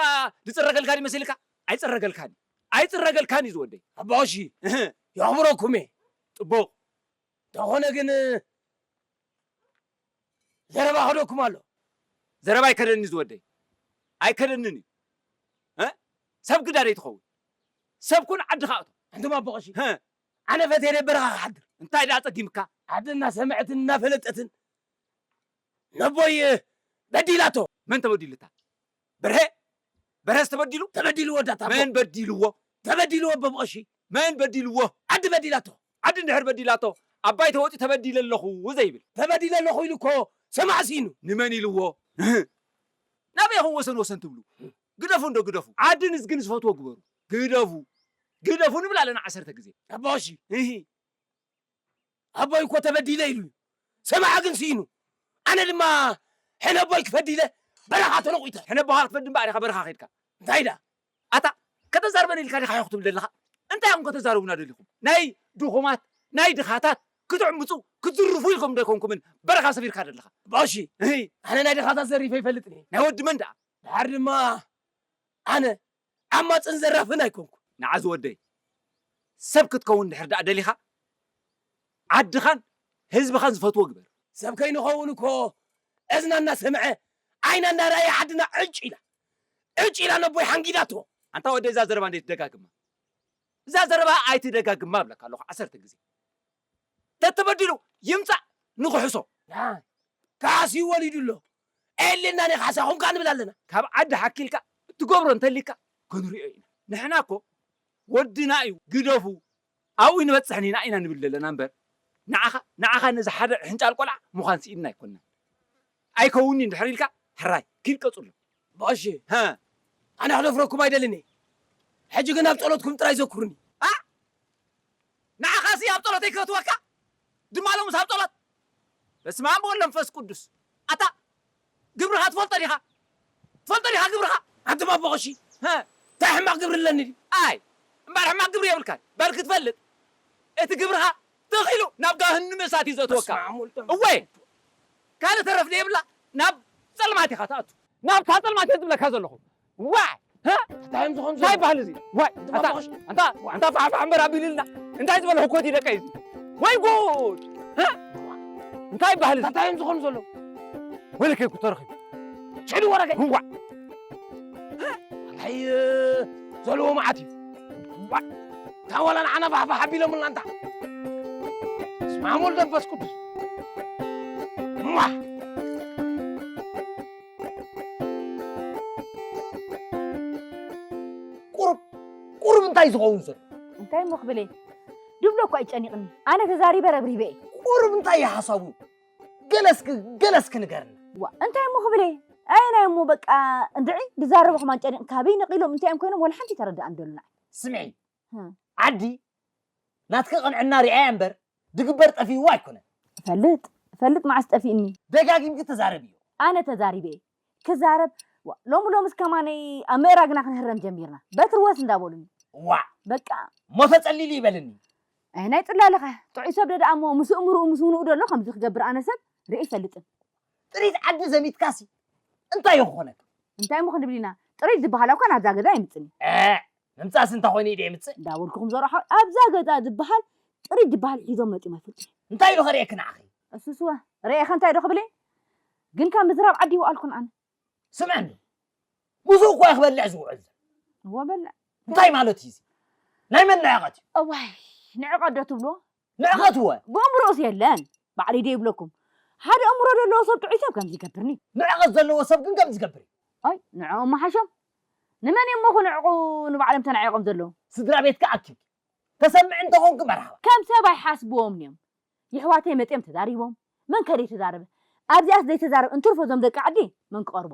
ዝጽረገልካ ድዩ መሲልካ? ኣይጽረገልካን እዩ። ኣይጽረገልካን እዩ ዝወደይ። ኣባ ቀሺ፣ እህ። የኽብረኩም እየ። ጽቡቕ። እንተኾነ ግን ዘረባ ከደኩም ኣሎ። ዘረባ ኣይከደኒ ዝወደይ። ኣይከደንን እዩ። እ? ሰብ ግዳ ደይትኸውን። ሰብ ኩን ዓድኻ እቶ። ኣንቱም ኣቦ ቀሺ፣ ሀ። ኣነ ፈትየ ደይ በረኻ ክሓድር። እንታይ ደኣ ጸጊምካ? ዓዲ እናሰምዐትን እናፈለጠትን ነቦይ በዲላቶ። መን ተበዲሉታ? በርሀ? በርሀስ ተበዲሉ? ተበዲልዎ ዳታ ኣቦ። መን በዲልዎ? ተበዲልዎ ኣቦ ቀሺ። መን በዲልዎ? ዓዲ በዲላቶ። ዓዲ እንድሕር በዲላቶ፣ ኣባይ ተወጺኡ ተበዲለ ኣለኹ ዘይብል። ተበዲለ ኣለኹ ኢሉ እኮ ሰማዕ ሲኢኑ። ንመን ኢልዎ? ናበይ ኢኹም ወሰን ወሰን ትብሉ? ግደፉ እንዶ ግደፉ። ዓድን እዝግን ዝፈትዎ ግበሩ። ግደፉ። ግደፉ ንብል ኣለና ዓሰርተ ግዜ። ኣቦ ቀሺ። እሂ። ኣቦይ እኮ ተበዲለ ኢሉ እዩ። ሰማዓ ግን ስኢኑ። ኣነ ድማ ሕነ ኣቦይ ክፈዲ ኢለ በረኻ ተነቑተ። ሕነ ኣቦኻ ክትፈዲ እምበኣር ኢኻ በረኻ ኸይድካ። እንታይ ዳ? ኣታ ከተዛርበን ኢልካ ዲኻ ሒኹ ትብል ዘለኻ? እንታይ ኢኹም ከተዛርቡና ደሊኹም? ናይ ድኹማት፣ ናይ ድኻታት ክትዕምፁ፣ ክትዝርፉ ኢልኩም ዶ ኣይኮንኩምን በረኻ ሰፊርካ ዘለኻ? ባሺ፣ እሂ። ኣነ ናይ ድኻታት ዘሪፈ ይፈልጥን እየ። ናይ ወዲ መን ደኣ? ድሓር ድማ ኣነ ዓማጽን ዘራፍን ኣይኮንኩ። ንዓ ዝወደይ፣ ሰብ ክትከውን ድሕር ደኣ ደሊኻ፣ ዓድኻን ህዝብኻን ዝፈትዎ ግበር። ሰብ ከይንኸውን እኮ እዝና እናሰምዐ፣ ዓይና እናረኣየ ዓድና ዕጭ ኢላ። ዕጭ ኢላ ነቦይ ሓንጊዳቶ። ኣንታ ወደይ፣ እዛ ዘረባ እንዴት ትደጋግማ? እዛ ዘረባ ኣይትደጋግማ እብለካ ኣለኹ ዓሰርተ ግዜ። ተተበዲሉ ይምጻእ ንኽሕሶ። ና፣ ካሕሲ ወሊዱ ኣሎ። ኤልና ናይ ካሕሳኹም ከኣ ንብል ኣለና። ካብ ዓዲ ሓኪልካ እትገብሮ እንተሊካ ክንሪኦ ኢና። ንሕና እኮ ወድና እዩ፣ ግደፉ፣ ኣብኡ ይንበጽሕን ኢና፣ ኢና ንብል ዘለና እምበር፣ ንዓኻ፣ ንዓኻ ነዚ ሓደ ሕንጫል ቆልዓ ምዃን ስኢንና ኣይኮንናን። ኣይከውንን ድሕር ኢልካ፣ ሕራይ፣ ኪድ ቀጽሎ። ባሺ፣ ሃ። ኣነ ክደፍረኩም ኣይደልን እየ። ሕጂ ግን ኣብ ጸሎትኩም ጥራይ ዘኩሩኒ። ኣ? ንዓኻሲ ኣብ ጸሎተይ ክእትወካ? ድማ ሎምስ ኣብ ጸሎት? በስመ ኣብ ወወልድ ወመንፈስ ቅዱስ። ኣታ ግብርኻ ትፈልጦ ዲኻ? ትፈልጦ ዲኻ ግብርኻ? ኣንተ ባቦ ቀሺ፣ ሀ? እንታይ ሕማቕ ግብሪ ኣለኒ ድዩ? ኣይ፣ እምበኣር ሕማቕ ግብሪ የብልካን። በል ክትፈልጥ፣ እቲ ግብርኻ ተኺሉ ናብ ገሃነም እሳት እዩ ዘእትወካ። በስመ ኣብ ወልድ ወመንፈስ እወ፣ ካልእ ተረፍ ዘይብላ ናብ ጸልማት ኢኻ ትኣቱ። ናብታ ጸልማት እየ ዝብለካ ዘለኹ። ዋይ! ሀ? እንታይ እዮም ዝኾኑ እንታይ ዘለዉ? ይበሃል እዚ? ዋይ! ኣንታ ኣንታ፣ ባቦ ቀሺ። ኣንታ፣ ኣንታ ፋሕፋሕ እምበር ኣቢልልና። እንታይ ዝበለ ህኮት እዩ ደቀይ እዚ? ወይ ጉድ! እ? እንታይ ይበሃል እዚ? እንታይ እዮም ዝኾኑ ዘለዉ? ወይለከ እኮ ተረኺቡ። ሽሕዲ ወረገ። እዋ። እንታይ ዘለዎ መዓት እዩ። እዋ። እንታይ ወላ ንዓና ፋሕፋሕ ኣቢሎምልና እንታ። ስማሙል መንፈስ ቅዱስ። እዋ። ቁሩብ፣ ቁሩብ እንታይ ዝኸውን ዘሎ? እንታይ እሞ ክብል እየ? ድብሎ እኳ ይጨኒቕኒ። ኣነ ተዛሪበ ረብሪበ እየ። ቁሩብ እንታይ እዩ ሓሳቡ? ገለ እስኪ፣ ገለ እስኪ ንገርና። ዋ፣ እንታይ እሞ ክብል እየ? ኣየናይ እሞ በቃ እንድዒ ድዛረቡ ከማን ጨኒቕ ካበይ ነቒሎም እንታይ እዮም ኮይኖም ወላ ሓንቲ ተረድኣን ደሉና። ስምዒ፣ ህ። ዓዲ ናትኪ ቅንዕና ሪኣያ እምበር ድግበር ጠፊእዋ ኣይኮነን። እፈልጥ፣ እፈልጥ መዓስ ጠፊእኒ? ደጋጊምኪ ተዛረብዮ። ኣነ ተዛሪበ እየ። ክዛረብ፣ ዋ፣ ሎሚ ሎምስ ከማነይ ኣብ ምእራግና ክንህረም ጀሚርና። በትሪ ወስ እንዳበሉኒ። ዋ፣ በቃ። እሞ ተጸሊሉ ይበልኒ። ኣይ ናይ ጽላለኸ፣ ጥዑይ ሰብ ደኣ እሞ ምስ እምርኡ ምስ ውንኡ ደሎ ከምዚ ክገብር ኣነ ሰብ ርኢ ኣይፈልጥን። ጥሪት ዓዲ ዘሚትካሲ እንታይ እዩ ክኾነካ? እንታይ እሞ ክንብል ኢና? ጥሪት ዝበሃል እኳ ናብዛ ገዛ ኣይምጽእን እዩ። እ፣ ምምጻእስ እንታይ ኮይኑ ኢደ የምጽእ? እንዳበልኩኹም ዘርሖ ኣብዛ ገዛ ዝበሃል ጥሪት ዝበሃል ሒዞም መጺኦም ኣይፈልጡን እዮም። እንታይ ኢሉ ከርእየኪ ንዓኺ? እሱስ እወ፣ ርእየኸ እንታይ ዶ ክብል እየ? ግን ካብ ምዝራብ ዓዲ ይወኣልኩን ኣነ። ስምዕኒ፣ ምስኡ እኳ እዩ ክበልዕ ዝውዕል ዘሎ። እወ በልዕ። እንታይ ማለት እዩ እዚ? ናይ መን ንዕቐት እዩ? እዋይ፣ ንዕቐት ዶ ትብሎ? ንዕቐት እወ። ብእምሮኡስ የለን። ባዕለይ ዶ ይብለኩም? ሓደ እምሮ ዘለዎ ሰብ ጥዑይ ሰብ ከምዚ ይገብርኒ። ንዕቐት ዘለዎ ሰብ ግን ከምዚ ይገብር እዩ። ኣይ፣ ንዕኦም መሓሾም። ንመን እዮም እሞ ክንዕቑ ንባዕሎም ተናዒቖም ዘለዉ? ስድራ ቤትካ ኣኪብኪ። ተሰምዒ እንተኾንኪ መርሓባ። ከም ሰብ ኣይሓስብዎም እዮም። የሕዋተይ መጺኦም ተዛሪቦም። መን ከ ዘይተዛረበ? ኣብዚኣስ ዘይተዛረበ እንትርፎ እዞም ደቂ ዓዲ መን ክቐርቦ?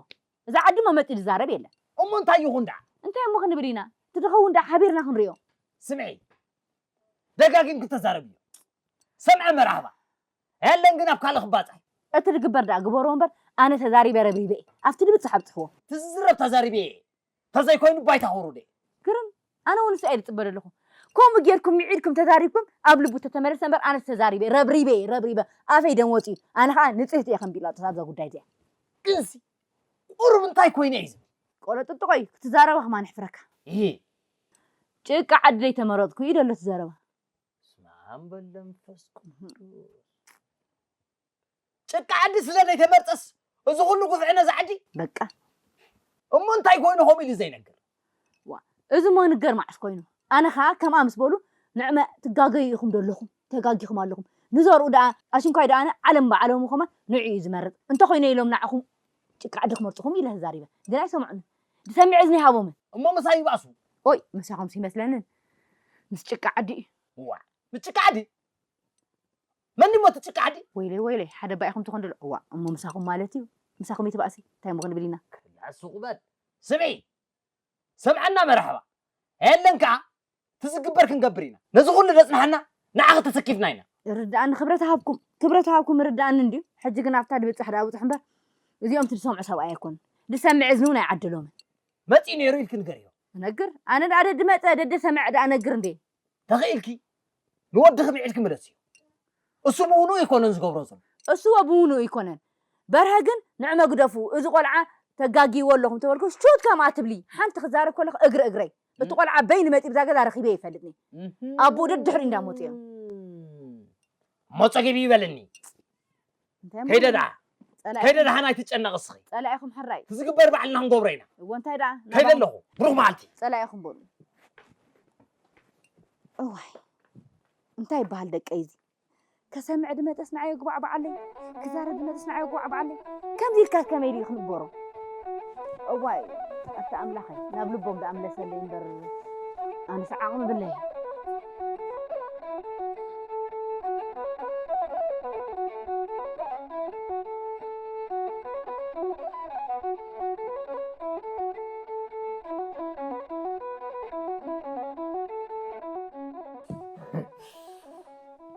እዛ ዓዲ እሞ መጺኡ ዝዛረብ የለን። እሞ እንታይ ይኹን ደኣ? እንታይ እሞ ክንብል ኢና? እቲ ዝኸውን ደኣ ሓቢርና ክንሪኦ። ስምዒ፣ ደጋጊምኪ ተዛረብዮ። ሰምዐ መርሃባ። የለን ግን ኣብ ካልእ ክባጻሕ። እቲ ዝግበር ደኣ ግበሮ እምበር ኣነ ተዛሪበ ረብሪበ እየ። ኣብቲ ድብጽሕ ኣብጽሕዎ። ትዝረብ ተዛሪበ እየ። ተዘይኮይኑ ባይታ ክውርድ እየ። ግርም፣ ኣነ እውን ንሱ እየ ዝጽበ ዘለኹ። ከምኡ ጌርኩም ምዒድኩም ተዛሪብኩም ኣብ ልቡ ተተመለሰ እምበር ኣነስ ተዛሪበ እየ፣ ረብሪበ እየ፣ ረብሪበ። ኣፈይ ደም ወጺኡ። ኣነ ኸኣ ንጽህቲ እየ ከም ጲላጦስ ኣብዛ ጉዳይ እዚኣ። ግንሲ፣ ቁሩብ እንታይ ኮይነ እዩ ዝብል? ቆሎ ጥጥቖ እዩ፣ ክትዛረባ ከማን የሕፍረካ። እሂ። ጭቃ ዓዲ ዘይተመረጽኩ እዩ ደሎ እቲ ዘረባ። በስመ ኣብ ወወልድ ወመንፈስ ቅዱስ። ጭቃ ዓዲ ስለ ዘይተመርጸስ እዚ ኩሉ ግፍዒ ነዛ ዓዲ? በቃ። እሞ እንታይ ኮይኑ ከምኡ ኢሉ ዘይነግር? ዋ፣ እዚ እሞ ንገር መዓስ ኮይኑ? ኣነ ኸኣ ከምኣ ምስ በሉ ንዕመ ትጋገዩ ኢኹም ደለኹም፣ ተጋጊኹም ኣለኹም። ንዘርኡ ደኣ ኣሽንኳይ ደኣ ኣነ ዓለም ብዓለሙ ከማን ንዑ እዩ ዝመርጽ። እንተኾይነ ኢሎም ንዓኹም ጭቃ ዓዲ ክመርጽኹም ኢለ ተዛሪበ። ግን ኣይሰምዑን። ዝሰምዕ እዝኒ ይሃቦምን። እሞ ምሳይ ይባእሱ? ኦይ፣ ምሳኹምስ ይመስለንን። ምስ ጭቃ ዓዲ እዩ። ዋ፣ ምስ ጭቃ ዓዲ? መን እሞ እቲ ጭቃ ዓዲ? ወይለይ፣ ወይለይ፣ ሓደ ባኢኹም ትኾን ደሎ። እዋ፣ እሞ ምሳኹም ማለት እዩ። ምሳኹም ይትባእሲ። እንታይ እሞ ክንብል ኢና? ክላስ ሱቕ በል። ስምዒ፣ ሰምዓና መርሓባ። የለን ከኣ፣ እቲ ዝግበር ክንገብር ኢና። ነዚ ኩሉ ዘጽንሓና ንዓኺ ተሰኪፍና ኢና። ይርድኣኒ፣ ክብረት ሃብኩም፣ ክብረት ሃብኩም ይርድኣኒ እንድዩ። ሕጂ ግን ኣብታ ድብጻሕ ደኣ ኣብጽሑ እምበር፣ እዚኦም እቲ ዝሰምዑ ሰብኣይ ኣይኮኑን። ዝሰምዕ እዝኒ እውን ኣይዓድሎምን። መጺኡ ነይሩ ኢልኪ ንገርዮ። እነግር? ኣነ ደኣ ደድመጸ፣ ደደሰምዐ ደኣ እነግር እንዴ? ተኽኢልኪ ንወድኺ ምዒድኪ ምለስዮ። እሱ ብውንኡ ኣይኮነን ዝገብሮ ዘሎ። እሱ እወ ብውንኡ ኣይኮነን። በርሀ ግን ንዕመ ግደፉ፣ እዚ ቆልዓ ተጋግይዎ ኣለኹም ተበልኩ፣ ሹት ከምኣ ትብሊ። ሓንቲ ክዛረብ ከለኹ እግሪ እግረይ። እቲ ቆልዓ በይኑ መጺኡ ብዛ ገዛ ረኺበ ይፈልጥኒ። እህም። ኣቦኡ ደድሕሪኡ እንዳመጹ እዮም። እሞ ጸጊቡ ይበልኒ። እንታይ እሞ ከይደ ደኣ፣ ጸላኢ ከይደ ደሓን ኣይትጨነቕ እስኺ። ጸላኢኹም ሕራይ። እቲ ዝግበር ባዕልና ክንገብሮ ኢና። እወ እንታይ ደኣ? ከይደ ኣለኹ። ብሩኽ መዓልቲ። ጸላኢኹም በሉ። እዋይ፣ እንታይ ይበሃል ደቀይ እዚ? ከሰምዕ ድመጸስ ንዓይ የጉባዕባዓለይ፣ ክዛረብ ድመጸስ ንዓይ የጉባዕባዓለይ። ከምዚ ኢልካስ ከመይ ድዩ ክንበሮ? እዋይ፣ ኣታ ኣምላኸይ፣ ናብ ልቦም ደኣ ምለሰለይ እምበር፣ ኣነስ ዓቕሚ ብለይ።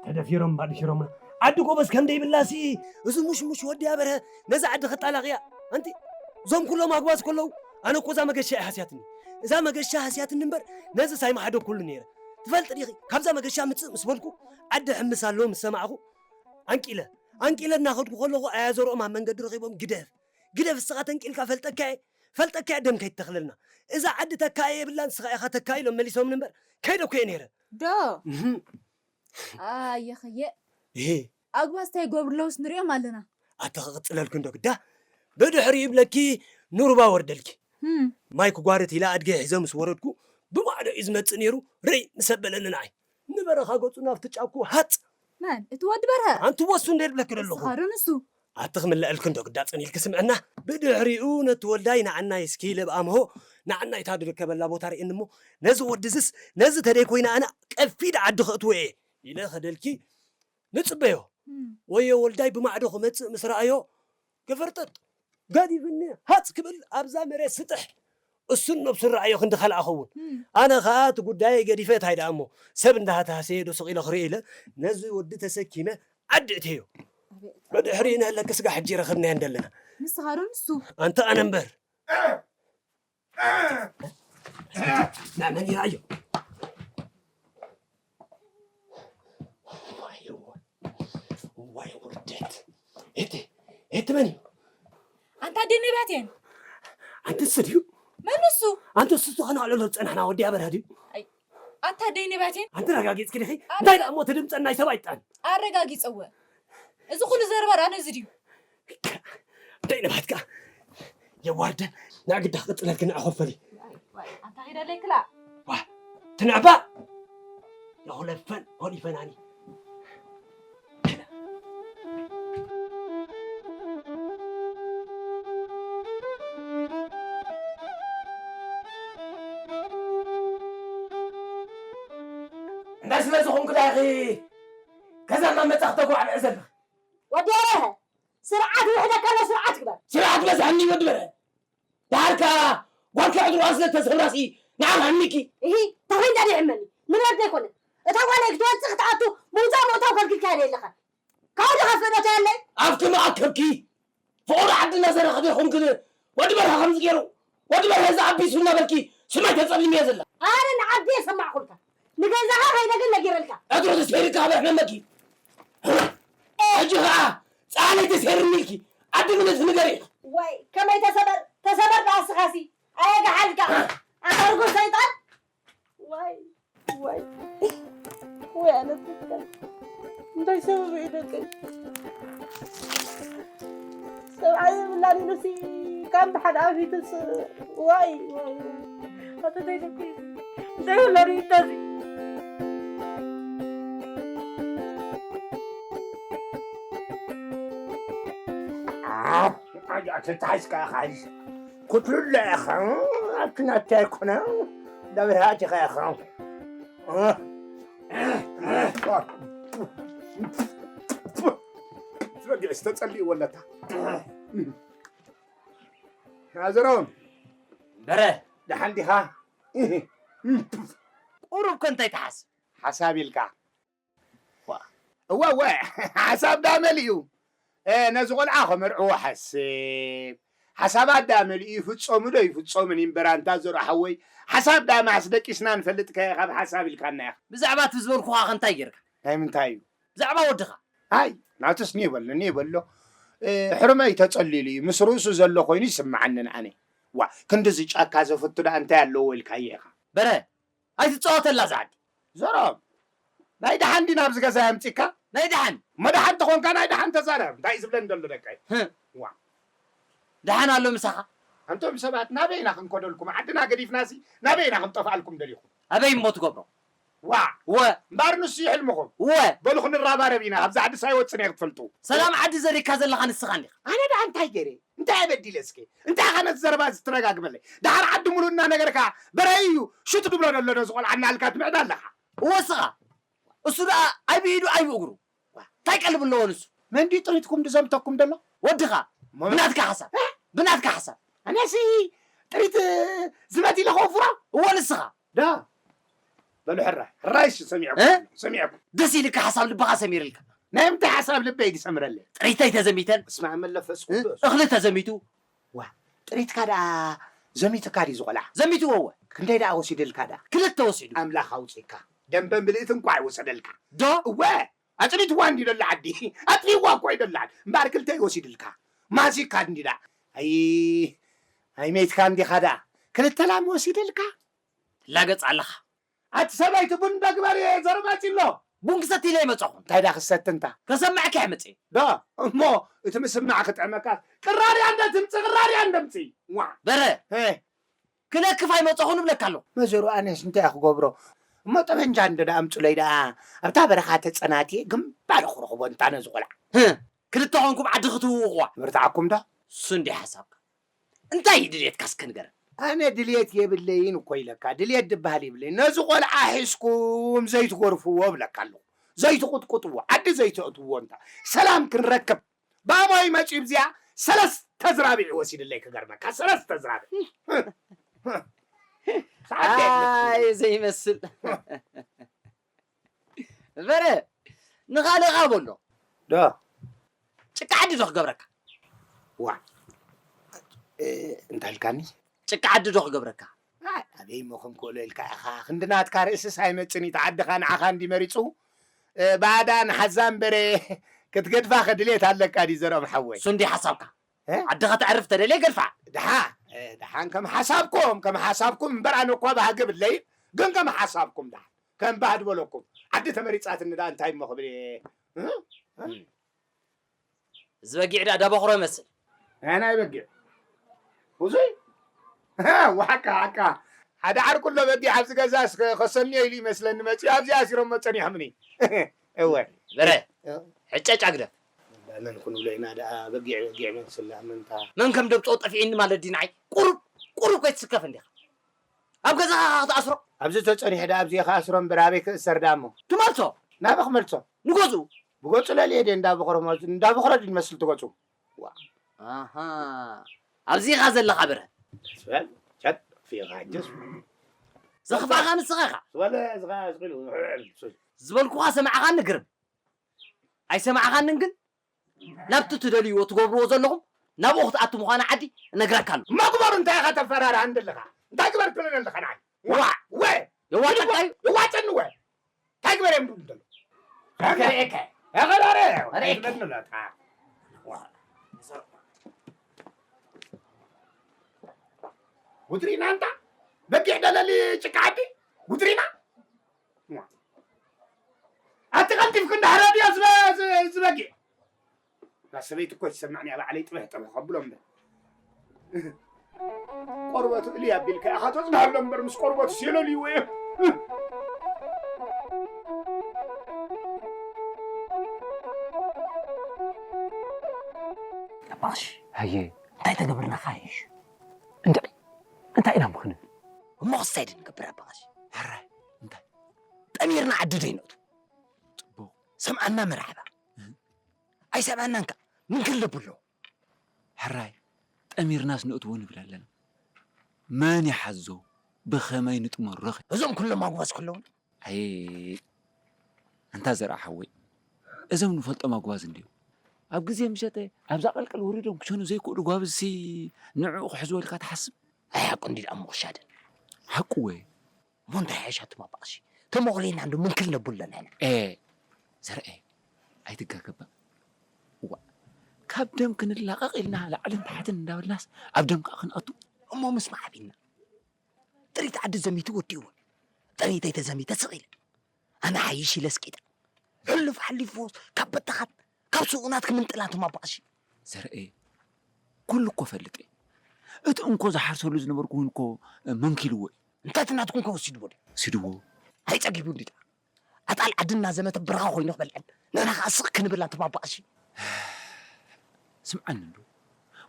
ተደፊሮም ባድሽሮምና። ዓዲ ጎበዝ ከም ደይብላሲ፣ እዚ ሙሽሙሽ ወዲ ኣበርሀ ነዛ ዓዲ ከጣላቕያ። ኣንቲ፣ እዞም ኩሎም ኣግባዝ ከለዉ፣ ኣነ እኮ እዛ መገሻ እያ ሃስያትኒ። እዛ መገሻ ሃስያትኒ እምበር፣ ነዚ ሳይመሓደግኩሉ ነይረ። ትፈልጢ ዲኺ፣ ካብዛ መገሻ ምጽእ ምስ በልኩ፣ ዓዲ ሕምስ ኣሎ ምስ ሰማዕኹ፣ ኣንቂለ፣ ኣንቂለ እናኸድኩ ከለኹ፣ ኣያ ዘርኦም ኣብ መንገዲ ረኺቦም፣ ግደፍ፣ ግደፍ እስኻ ተንቂልካ ፈልጠካ እየ፣ ፈልጠካ እየ ደም ከይትተኽለልና። እዛ ዓዲ ተካኢ የብላን፣ ንስኻ ኢኻ ተካኢ ኢሎም መሊሶምኒ እምበር፣ ከይደ እኮ እየ ነይረ። ዶ? እህም። ኣየኸየ። እሄ። ኣጉባዝ እንታይ ይገብሩ ኣለውስ ንሪኦም ኣለና። ኣቲ ክቕጽለልኪ እንዶ ግዳ፣ ብድሕሪ ይብለኪ ኑርባ ወርደልኪ። ህም። ማይ ክጓርት ኢላ ኣድገ ሒዘ ምስ ወረድኩ፣ ብማዕዶ እዩ ዝመጽእ ነይሩ፣ ርእይ ምስ ኣበለኒ ንዓይ። ንበረኻ ገጹ ናብቲ ጫኩ ሃጽ። መን? እቲ ወዲ በርሀ? ኣንቲ ወሱ እንደ ይብለኪ ዘለኹ። ንስኻ ዶ ንሱ? ኣቲ ክምለአልኪ እንዶ ግዳ ጸኒልኪ ስምዕና። ብድሕሪኡ ነቲ ወልዳይ ንዓናይ እስኪ ለብኣምሆ፣ ንዓናይ እታ ዝርከበላ ቦታ ርእየኒ እሞ፣ ነዚ ወዲ ዝስ፣ ነዚ ተደይ ኮይና ኣነ ቀፊድ ዓዲ ከእትዎ እየ ኢለ ከደልኪ ንጽበዮ። እም። ወዮ ወልዳይ ብማዕዶ ክመጽእ ምስ ረኣዮ፣ ገፈርጠጥ ገዲፍኒ ሃጽ ክብል ኣብዛ መሬት ስጥሕ። እሱን ነብሱን ረኣዮ ክንዲ ካልኣ ኸውን። እም። ኣነ ኸኣ እቲ ጉዳይ ገዲፈ እንታይ ደኣ እሞ ሰብ እንዳሃተሃሰየ ዶ ስቕ ኢለ ክርኢ ኢለ ነዚ ወዲ ተሰኪመ ዓዲ እትዮ። ኣቤት። ብድሕሪኡ ንህለኪ ስጋ ሕጂ ረኸብናዮ እንደለና። ንስኻ ዶ ንሱ? ኣንተ ኣነ እምበር። ናመን ይራዮ። ዋይ፣ ዋይ ውርደት። እቲ፣ እቲ መን እዩ? ኣንታ ኣደይ ነቢያት እየን። ኣንቲ እሱ ድዩ? መን እሱ? ኣንቲ እሱ ዝኾነ ኣለሎ ዝጸናሕና ወዲ ኣበራ ድዩ? ኣይ፣ ኣንታ ኣደይ ነቢያት እየን። ኣንቲ ረጋጊጽኪ ዲኺ? ኣረ- እንታይ ደኣ እሞ እቲ ድምጸ ናይ ሰብ ኣይጣን። ኣረጋጊጸወ። እዚ ኩሉ ዘረባ ደኣ ነዚ ድዩ? ደይ ነባትካ የዋርደ ናግዳ ክቅጽለልክ ንዕኸፈሊ። ዋይ፣ ዋይ፣ ኣንታ ኺደለይ ክላ። ዋ፣ ትንዕባ። የኹለፈን ሆሊፈናኒ። እንታይ ስለ ዝኾንኩ ዳኺ ገዛና መጻኽ ተጓዕብዕ ዘለኺ? ወዲ በርሀ፣ ስርዓት ይውሕደካ ኣሎ፣ ስርዓት ግበር። ስርዓት በዝሐኒ ወዲ በርሀ። ደሓር ከኣ ጓልኪ ዕድርዋ ስለ እተሰብራሲ ንዓኻ ሃኒኪ። እሂ፣ ተኾይን ዳዲ ይሕመኒ። ንብረት ዘይኮነ። እታ ጓለይ ክትወጽእ ክትኣቱ፣ ምውጻእ ምእታው ከልኪልካያ ኣለኻ። ካብኡ ዝኸፍእ ዶ ተያለይ? ኣፍኪ መኣከብኪ። ፍቑር ዓድና ዘረኽብ ይኹን ግን ወዲ በርሀ ከምዚ ገይሩ፣ ወዲ በርሀ እዚ ኣቢሱ እናበልኪ ስማይ ተጸልምዮ ዘላ። ኣነ ንዓዲ የሰማዕኩልካ። ንገዛኻ ከይደ ግን ነጊረልካ። ዕድሩ ተሰይርካ ኣብ ሕመመኪ። ሕጂ ኸዓ ጻዕለይ ተሰይርኒ ኢልኪ ዓዲ ምንንቲ ንገሪ ኢኻ። ወይ ከመይ ተሰበር፣ ተሰበር ደኣ እስኻሲ። ኣየጋሓልካ። ኣታ ርጉም ሰይጣን። ዋይ፣ ዋይ። ወይ ኣነ ትከል። እንታይ ሰበብ እዩ ደቀይ? ሰብኣይ የብላን ኢሉሲ ካብ ብሓደ ኣፊትስ ዋይ፣ ዋይ፣ ዋይ። ኣተተይ ደቀይ። እንታይ ይብሎ ሪእቶዚ? ኣይ፣ ኣይ፣ ኣይ፣ ተታሒዝካ ኢኻ። ክትልለ ኢኻ። ኣብቲ ናተይ ኣይኮነ። ደብርሃት ኢኻ ኢኻ። በጊዕስ ተጸሊእዎ ኣለታ። ናዘሮም። በረ። ደሓን ዲኻ? ቁሩብ ከ እንታይ ትሓስብ? ሓሳብ ኢልካ። ዋ። እወ፣ እወ፣ ሓሳብ ዳ መሊኡ። እ፣ ነዚ ቆልዓ ከመርዕዎ ሓስብ። ሓሳባት ዳ መሊኡ፣ ይፍጸሙ ዶ ይፍጸሙን እምበር፣ ኣንታ ዘሩ ሓወይ፣ ሓሳብ ዳ ማስ ደቂስና ንፈልጥ ከ ካብ ሓሳብ ኢልካና ኢኻ። ብዛዕባ እቲ ዝበልኩኻ ከ እንታይ ጌርካ? ናይ ምንታይ እዩ? ብዛዕባ ወድኻ። ኣይ፣ ናትስ ኒ በሎ፣ ኒ በሎ። እ፣ ሕርመይ ተጸሊሉ እዩ፣ ምስ ርእሱ ዘሎ ኮይኑ ይስምዓኒ ንኣነ። ዋ፣ ክንድዚ ጫካ ዘፍቱ ደኣ እንታይ ኣለዎ ኢልካዮ ኢኻ? በረ፣ ኣይትጻወተላ እዛ ዓዲ። ዘሮም፣ ናይ ደሓን ድዩ ናብዚ ገዛ የምጺካ? ናይ ደሓን። እሞ ደሓን ተኾንካ ናይ ደሓን ተዛረብ። እንታይ እዩ ዝብለኒ ዘሎ ደቀይ? ህም። ዋ። ደሓን ኣሎ ምሳኻ? ኣንቶም ሰባት ናበይ ኢና ክንከደልኩም? ዓድና ገዲፍናሲ ናበይ ኢና ክንጠፍኣልኩም ደሊኹም? ኣበይ እሞ ትገብሮ? ዋ። ወ። እምበኣር ንሱ እዩ ሕልምኹም። ወ። በሉ ክንራባረብ ኢና። ኣብዚ ዓድስ ኣይወጽን እየ ክትፈልጡ። ሰላም ዓዲ ዘሪግካ ዘለኻ ንስኻ እንዲኻ። ኣነ ደኣ እንታይ ገይረ? እንታይ ኣበዲለ እስከ? እንታይ ኢኻ ነቲ ዘረባ እዚ ትረጋግመለይ? ደሓር ዓዲ ሙሉእ እናነገርካ በረይ እዩ ሹት ድብሎ ዘሎ ነዚ ቆልዓ እናልካ ትምዕዳ ኣለኻ። እወ እስኻ። እሱ ደኣ ኣይ ብኢዱ ኣይ ብእግሩ። እንታይ ቀልቢ ኣለዎ ንሱ? መን ድዩ ጥሪትኩም ድዘምተኩም ደሎ? ወድኻ። ሞ- ብናትካ ሓሳብ። እ? ብናትካ ሓሳብ። ኣነሲ ጥሪት ዝመት ኢለ ከውፍሮ? እወ ንስኻ። ዳ። በሉ ሕራይ። ሕራይ እሺ ሰሚዐኩም። እ? ሰሚዐኩም። ደስ ኢልካ ሓሳብ ልብኻ ሰሚርልካ። ናይ ምንታይ ሓሳብ ልበይ ድሰምረለይ? ጥሪተይ ተዘሚተን። በስመ ኣብ መንፈስ እ? ቅዱስ። እኽሊ ተዘሚቱ። ዋ፣ ጥሪትካ ደኣ ዘሚቱካ ድዩ ዝቖልዓ? ዘሚትዎ እወ። ክንደይ ደኣ ወሲድልካ ደኣ? ክልተ ወሲዱ። ኣምላኽ ኣውጺእካ። ደንበ ምልእቲ እንኳ ኣይወሰደልካ። ዶ? እወ፣ ኣጽኒትዋ እንዲ ደላ ዓዲ። ኣጥፊዋ እኮ እዩ ደላ ዓዲ። እምበኣር ክልተ እዩ ወሲድልካ። ማሲካ እንዲ ደኣ። ኣይ፣ ኣይ መይትካ እንዲኻ ደኣ። ክልተ ላም ወሲድልካ? ትላገጽ ኣለኻ። ኣቲ ሰበይቲ ቡን ዶ ግበሪ ዘረባጺ ኣሎ። ቡን ክሰቲ ኢለ ይመጻኹ። እንታይ ዳ ክሰቲ እንታ? ከሰምዐካ እየ መጺኤ። ዶ እሞ እቲ ምስማዕ ክጥዕመካ። ቅራርያ እንደ ትምጽእ፣ ቅራርያ እንደ ምጽእ። ዋ። በረ። ሄ። ክለክፍ ኣይመጻኹን እብለካ ኣለኹ። መዘሩ ኣነስ እንታይ ክገብሮ? እሞ ጠበንጃ እንደ ደኣ ኣምጹለይ ደኣ። ኣብታ በረኻ ተጸናትየ ግንባር ክረኽቦ እንታ ነዚ ቆልዓ። ህ። ክልተ ኾንኩም ዓዲ ክትውውቑዋ። ምርታዓኩም ዶ? እሱ እንዲዩ ሓሳብካ። እንታይ እዩ ድልየትካ እስከ ንገረኒ። ኣነ ድልየት የብለይን እኮ ኢለካ። ድልየት ድበሃል የብለይን። ነዚ ቆልዓ ሒዝኩም ዘይትገርፍዎ እብለካ ኣለኹ። ዘይትቁጥቁጥዎ፣ ዓዲ ዘይተእትውዎ እንታ። ሰላም ክንረክብ። ባቦይ መጺኡ ብዚኣ ሰለስተ ዝራቢዕ ወሲድለይ ክገርመካ። ሰለስተ ዝራቢዕ። ሰዓት የለን። ኣይ ዘይመስል። በረ፣ ንኻልእኻ በሎ። ዶ? ጭቃ ዓዲ ዶ ክገብረካ? ዋ። እ፣ እንታይ ኢልካኒ? ጭቃ ዓዲ ዶ ክገብረካ? ኣይ፣ ኣበይ እሞ ከም ክእሎ ኢልካ ኢኻ። ክንዲ ናትካ ርእስስ ኣይመጽን እዩ። እቲ ዓድኻ ንዓኻ እንዲ መሪጹ። እ፣ ባዕዳ ንሓዛን በረ ክትገድፋ ከድልየት ኣለካ ድዩ ዘርኦም ሓወይ? እሱ እንዲ ሓሳብካ። እ? ዓድኻ ተዕርፍ ተደልየ ገድፋ። ደሓ፣ እ፣ ደሓን ከም ሓሳብኩም፣ ከም ሓሳብኩም እምበር ኣነ እኳ ባህጊ ብለይ፣ ግን ከም ሓሳብኩም ደሓን። ከም ባህድ በለኩም። ዓዲ ተመሪጻትኒ ደኣ እንታይ እሞ ክብል እየ? እ? እ? እዚ በጊዕ ደኣ ዳበኽሮ ይመስል። ኣይ ናይ በጊዕ። ውዙይ? ሃ፣ ዋሓቃ፣ ሓቃ። ሓደ ዓርኩ ኣሎ በጊዕ ኣብዚ ገዛ እስከ ከሰንዮ ኢሉ ይመስለኒ መጺኡ ኣብዚ ኣሲሮሞ ጸኒሖምኒ። እወ። በረ፣ እ። ሕጨጫ ግደፍ። መን ክንብሎ ኢና ደኣ በጊዕ፣ በጊዕ መስላ ምንታ? መን ከም ደብጾ ጠፊእኒ ማለት ድዩ ንዓይ? ቁሩብ፣ ቁሩብ ከይትስከፍ እንዲኻ። ኣብ ገዛኻ ክትኣስሮ? ኣብዚ ተጸኒሑ ደኣ ኣብዚ ከኣስሮ እምበር ኣበይ ክእሰር ደኣ እሞ? ትመልሶ? ናበይ ክመልሶ? ንገዝኡ። ብገጹ ለልየ ድየ እንዳበኽሮ ማለት፣ እንዳበኽሮ ድዩ ዝመስል ትገጹ? ዋ። ኣሃ። ኣብዚ ኢኻ ዘለኻ በረ። ስበል፣ ቸድ፣ ፊኻ ጀስ። ዘኽፋእኻ ንስኻ ኢኻ። ስበል፣ ዝኻ፣ ዝኽሉ፣ ዝበልኩኻ ሰማዕኻኒ ግርም። ኣይሰማዕኻንን ግን ናብቲ ትደልይዎ ትገብርዎ ዘለኹም ናብኡ ክትኣቱ ምዃና ዓዲ እነግረካ ኣለኹ። እሞ ግበሩ እንታይ ኢኻ ተፈራርሃኒ ዘለኻ? እንታይ ግበር ትብለኒ ኣለኻ ንዓይ? ዋ! ወ! የዋጣካ እዩ። የዋጨኒ ወ! እንታይ ግበር እዮም ዝብሉ ዘለዉ? ከርእየካ። ኣኸዳረ! ርእየካ። ትብለኒ ኣለኻ። ዋ! ጉትሪና እንታ በጊዕ ደለሊ ጭቃ ዓዲ ጉትሪና። ኣቲ ቀልጢፍኩ እንዳሕረድዮ ዝበ-፣ ዝ-፣ ዝበጊዕ። እዛ ሰበይቲ እኮ ትሰምዕኒ እያ፣ ባዕለይ ጥብሕ ጥብሕ ከብሎ እምበር። ቆርበቱ እልይ ኣቢልካ ኢኻ ተጽንሃሎ እምበር፣ ምስ ቆርበቱ ሴለልይዎ እየ። ኣባሽ፣ ሃየ። እንታይ ተገብርናኻ ይሽ? እንታይ? እንታይ ኢና ምኽንብል? እሞ ክስታይ ድንገብር ኣባሽ? ሕራይ፣ እንታይ? ጠሚርና ዓዲ ደይነቱ። ጽቡቕ። ሰምኣና መርሓባ። እህ። ኣይሰምኣናን ከኣ ምንክል ለብሎ። ሕራይ፣ ጠሚርናስ ንእትዎ ንብል ኣለና። መን ይሓዞ? ብኸመይ ንጥመሮ? እዞም ኩሎም ኣጉባዝ ከለውን? ኣይ፣ ኣንታ ዘርኣ ሓወይ፣ እዞም ንፈልጦም ኣጉባዝ እንድዮም። ኣብ ግዜ ምሸተ ኣብዛ ቀልቀል ወሪዶም ክሸኑ ዘይክእሉ ጓብዝሲ ንዕኡ ክሕዝዎ ኢልካ ትሓስብ? ኣይ፣ ሓቁ እንዲ ደኣ ምቑሻደ። ሓቁ ወይ? እሞ እንታይ ሓይሻ ትማባቕሲ? ተመቑሌና እንዶ ምንክል ነብሎ ኣለና ኢና። ኤ፣ ዘርኤ፣ ኣይትጋገባ። እዋ፣ ካብ ደም ክንላቐቕ ኢልና ላዕልን ታሕትን እንዳበልናስ ኣብ ደም ከኣ ክንኣቱ? እሞ ምስ መዓቢልና? ጥሪት ዓዲ ዘሚቱ ወዲእዎ። ጥሪተይ ተዘሚተ ስቕ ኢለ። ኣነ ሓይሽ ኢለ ስቂጠ። ሕሉፍ ሓሊፍዎስ ካብ በተኻት፣ ካብ ስኡናት ክምንጥላ ትማባቕሲ። ዘርኤ፣ ኩሉ እኮ ፈልጥ እየ። እቲ እንኮ ዝሓርሰሉ ዝነበርኩ እውን እኮ መንኪልዎ እዩ። እንታይ እቲ ናትኩም ከ ወሲድዎ ድዩ? ወሲድዎ። ኣይጸጊቡ እንዲ ደኣ። ኣጣል ዓዲ እናዘመተ ብርኻ ኮይኑ ክበልዐን። ንሕና ከኣ ስቕ ክንብል ኣንትማባቕሲ። ስምዓኒ እንዶ።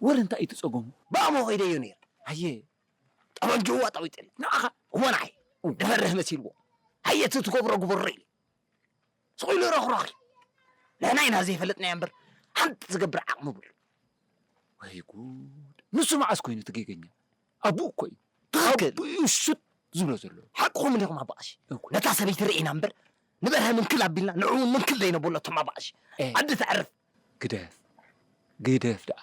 ወረ እንታይ እዩ እቲ ጸገሙ? ብኣሞ ከይደዮ ነይረ። ኣየ። ጠበንጅኡ ኣጣዊጠኒ። ንዓኻ? እወ ንዓይ። ድፈርህ መሲልዎ። ኣየ እቲ ትገብሮ ግበሮ ኢሉ። ስቕ ኢሉ ረኽራኺ። ንሕና ኢና ዘይፈለጥናዮ እምበር ሓንቲ ዝገብር ዓቕሚ ብሉ። ወይ ጉድ! ንሱ መዓስ ኮይኑ እቲ ጌገኛ? ኣቡኡ እኮ እዩ። ትኽክል። ኣቡኡ እዩ ሹት ዝብሎ ዘሎ። ሓቅኹም እንዲኹም ኣባ ቀሺ። እኮ። ነታ ሰበይቲ ርኢና እምበር ንበርሀ ምንክል ኣቢልና ንዕኡ እውን ምንክል ዘይነብሎ እቶም ኣባ ቀሺ። ኤ። ዓዲ ተዕርፍ። ግደፍ። ግደፍ ደኣ።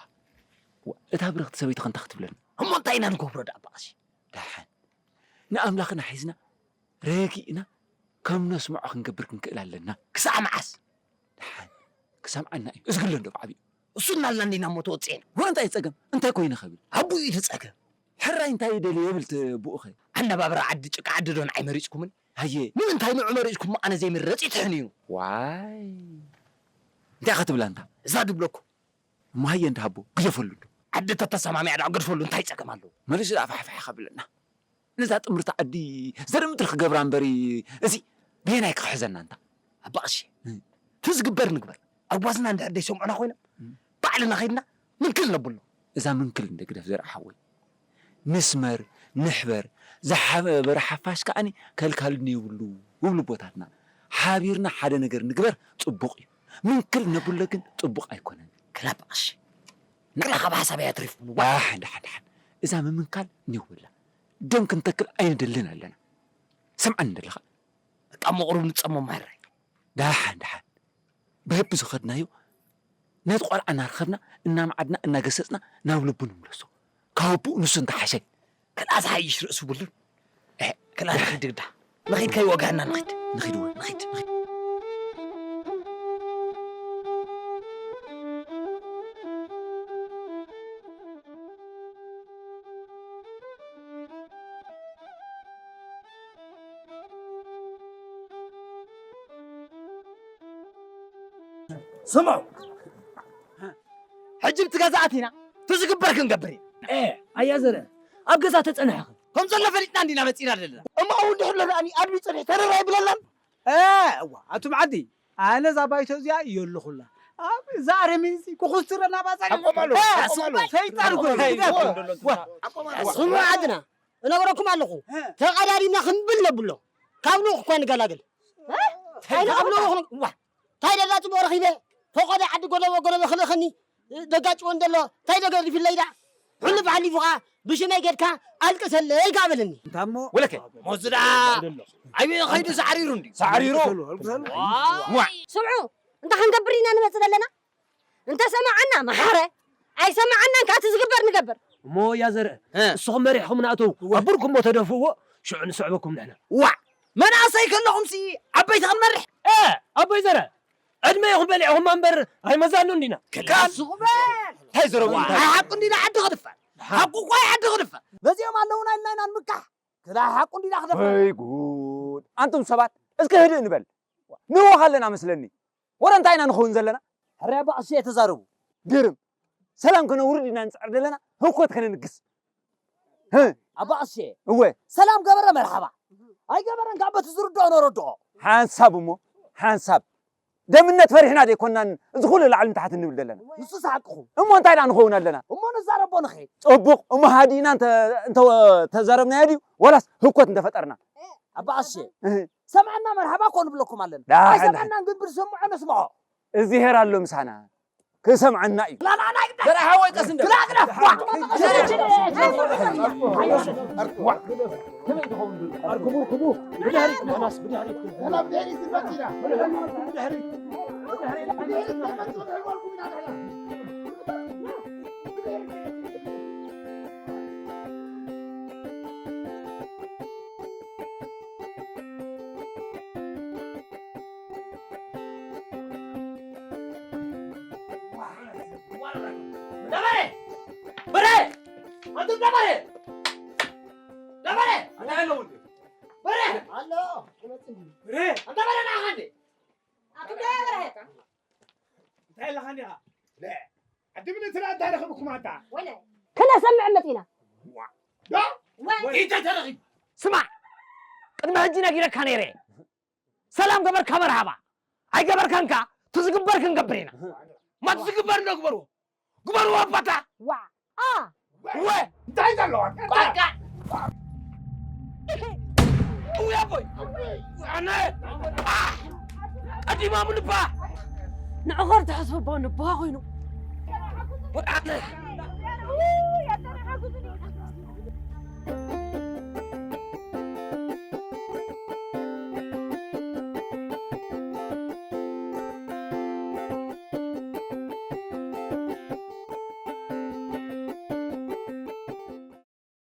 ዋ፣ እታ ብርኽቲ ሰበይቲ ከ እንታይ ክትብለና? እሞ እንታይ ኢና ንገብሮ ደኣ ኣባ ቀሺ? ደሓን። ንኣምላኽና ሒዝና ረጊእና ከም ነስምዖ ክንገብር ክንክእል ኣለና። ክሳዕ መዓስ? ደሓን ክሰምዓና እዩ። እዝግለ እንዶ ብዓቢኡ። እሱ እናልና እንዲና እሞ ተወፅኤና። ወረ እንታይ እዩ ጸገም? እንታይ ኮይነ ኸብል? ኣቦኡ እዩ እቲ ጸገም። ሕራይ እንታይ ይደልዮ ይብል እቲ ኣቦኡኸ? ኣነባብራ ዓዲ ጭቃ ዓዲ ዶ ንዓይ መሪፅኩምን? ሃየ። ንምንታይ ንዑመር ኢልኩም ኣነ ዘይምረጽ ይትሕን እዩ? ዋይ። እንታይ ኢኻ ትብላ እንታ? እዛ ድብለኩ። እሞ ሃየ እንዳ ሃቦ፣ ግደፈሉ እንዶ። ዓዲ ተተሰማሚዓ ደኣ ግድፈሉ፣ እንታይ ጸገም ኣለዎ? መሊሱ ደኣ ፋሕፋሕ ከብለና። ነዛ ጥምርቲ ዓዲ ዘርኢ ምድሪ ክገብራ እምበሪ፣ እዚ በየናይ ክሕዘና እንታ? ኣባ ቀሺ፣ እም። እቲ ዝግበር ንግበር። ኣጓዝና እንድሕር ደይሰምዑና ኮይኖም፣ እም። ባዕልና ኸይድና ምንክል ነብሎ። እዛ ምንክል እንደ ግደፍ ዘርኢ ሓወይ። ንስመር፣ ንሕበር፣ ዝሓበረ ሓፋሽ ከኣኒ ከልካልኒ የብሉ ይብሉ ኣቦታትና። ሓቢርና ሓደ ነገር ንግበር ጽቡቕ እዩ። ምንክል ነብሎ ግን ጽቡቕ ኣይኮነን። ክላ ኣባ ቀሺ፣ ንዓ- ክላ ካብ ሓሳብ እያ ትሪፍ። ዋ! ደሓን፣ ደሓን፣ ደሓን። እዛ ምምንካል እኒው በላ። ደም ክንተክል ኣይንደልን ኣለና። ሰምዓኒ እንደለኻ። በቃ ምቕሩብ ንጸሞ ማሕራይ። ደሓን፣ ደሓን። በቢ ዝኸድናዮ ነቲ ቆልዓ እናረኸብና፣ እናመዓድና፣ እናገሰጽና ናብ ልቡ ንምለሶ። ካብ ኣቦኡ ንሱ እንተሓሸ። ክላ ዝሓይሽ ርእሱ ብሉን። እህ። ክላ ንኺድ ግዳ። ንኺድ ከይወግሐና ንኺድ። ንኺድ እወ። ንኺድ፣ ንኺድ። ስምዑ፣ ሕጂ ብቲ ገዛ ኣቲና፣ እቲ ዝግበር ክንገብር ኢና። ኤ፣ ኣያ ዘረ፣ ኣብ ገዛ ተጸናሕኺ። ከም ዘሎ ፈሊጥና እንዲና መጺና ዘለና። እሞ ኣብኡ እንድሕር ኣሎ ደኣኒ ኣድሚ ጸኒሑ ተረር ኣይብለናን? እ፣ እዋ፣ ኣቱም ዓዲ፣ ኣነ እዛ ባይቶ እዚኣ የለኹላ። ኣብ እዛ ኣረሚን እዚ ክኹስትረና ባጻ ኣቆም ኣሎ፣ እ፣ ኣቆም ኣሎ። ሰይጣን እኮ እዩ። ኣይ፣ ግደፍ። ዋ፣ ኣቆም ኣሎ። ስምዑ ዓድና፣ እነግረኩም ኣለኹ። እ። ተቐዳዲምና ክንብል ነብሎ። ካብ ልኡኽ እኳ ንገላገል። እ? እንታይ ካብ ልኡኽ ን-፣ ዋ፣ እንታይ ደላ ጽቡቕ ረኺበ? ፈቖዶ ዓዲ ጎለቦ ጎለቦ ክልእኸኒ፣ ደጋጭዎ እንደሎ፣ እንታይ ደገ ሪፍለይ ደኣ? ሕሉፍ ሓሊፉ ኸኣ ብሽመይ ጌድካ ኣልቅሰለይ ከኣ በለኒ። እንታሞ ወለከ፣ ሞዚ ደኣ ዓብዪ ኸይዱ ሳዕሪሩ እንድዩ። ሳዕሪሩ? ዋ። ዋ። ስምዑ፣ እንታይ ክንገብር ኢና ንመጽእ ዘለና? እንተ ሰማዓና መሓረ፣ ኣይሰማዓናን ከኣ እቲ ዝግበር ንገብር። እሞ ያ ዘርእ፣ እ። ንስኹም መሪሕኹም ንኣተው፣ እወ። ኣቡርኩሞ ተደፍእዎ፣ ሽዑ ንስዕበኩም ንሕና። ዋዕ! መናእሰይ ከለኹምሲ ዓበይቲ ክንመርሕ? እ፣ ኣቦይ ዘረ፣ ዕድመ ኢኹም በሊዕኹም እምበር ኣይመዛኑን ዲና። ክላስ ንስኹም በል! እንታይ ዘረቡ እንታይ? ኣይ ሓቁ እንዲና ዓዲ ክድፈር። ሓቁ እኮ እዩ ዓዲ ክድፈር። በዚኦም ኣለውና ኢልና ኢና ንምካሕ። ክላ ሓቁ እንዲና ክደፍር። ወይ ጉድ! ኣንቱም ሰባት፣ እስኪ ህድእ ንበል። ንህወኽ ኣለና መስለኒ። ወረ እንታይ ኢና ንኸውን ዘለና? ሕራይ ኣባ ቀሺ እየ ተዛረቡ። ግርም። ሰላም ከነውርድ ኢና ንጽዕር ዘለና፣ ህውከት ከነንግስ። ህ። ኣባ ቀሺ። እወ። ሰላም ገበረ መርሓባ። ኣይገበረን ካብ በቲ ዝርድኦ ነረድኦ። ሓንሳብ እሞ፣ ሓንሳብ። ደምነት ፈሪሕና ዘይኮናን እዚ ኩሉ ላዕልን ታሕትን ንብል ዘለና። ንሱስ ሓቅኹም። እሞ እንታይ ደኣ ንኸውን ኣለና? እሞ ንዛረቦ ንኸይድ። ጽቡቕ። እሞ ሃዲእና እንተ-፣ እንተ-፣ ተዛረብናዮ ድዩ? ወላስ ህውከት እንተፈጠርና? ኣባ ቀሺ። እህ። ሰምዐና መርሓባ እኮ ንብለኩም ኣለና። ዳሕና። ኣይሰምዐናን ግን ብዝሰምዖ ነስምዖ። እግዚኣብሔር ኣሎ ምሳና። ክሰምዓና እዩ። ላ፣ ላ፣ ላ፣ ግዳ። ዘርኣ ሓወይ ቀስ እንደ-፣ ግዳ፣ ግዳ። ዋ። ዋ። ክቡር፣ ክቡር። ብድሕሪት ንሕናስ፣ ብድሕሪት። ብድሕሪት፣ ብድሕሪት። እንዳበረ! በረ! ኣንተ እንዳበረ! እንዳበረ! እንታይ ኣለዎ እንዴ? በረ! ኣሎ! በረ! ኣንተ በረ ንዓኻ እንዴ? ኣንተ እንዳበረ! እንታይ ኣለኻ እንዲኻ? ለ፣ ዓዲ ምን ትላ እንታይ ረኸብኩም ኣንታ? ወለ። ክነሰምዕ መጺና። ዋ! ዶ? ወይ! ኢንተ ተረኺቡ? ስማዕ! ቅድሚ ሕጂ ነጊረካ ነይረ። ሰላም ገበርካ መርሃባ፣ ኣይገበርካን ከኣ ትዝግበር ክንገብር ኢና። ማት ዝግበር እንዶ ግበርዎ። ግበርዎ ኣባታ። ዋ። ኣ። ወ። እንታይ ዘለዋ? ቋንቋ። ውይ ኣቦይ። ኣነ። ኣ። ቀዲማ ምልባ። ንዕኾር ትሕስቦ ንቦ ኮይኑ። ኣነ።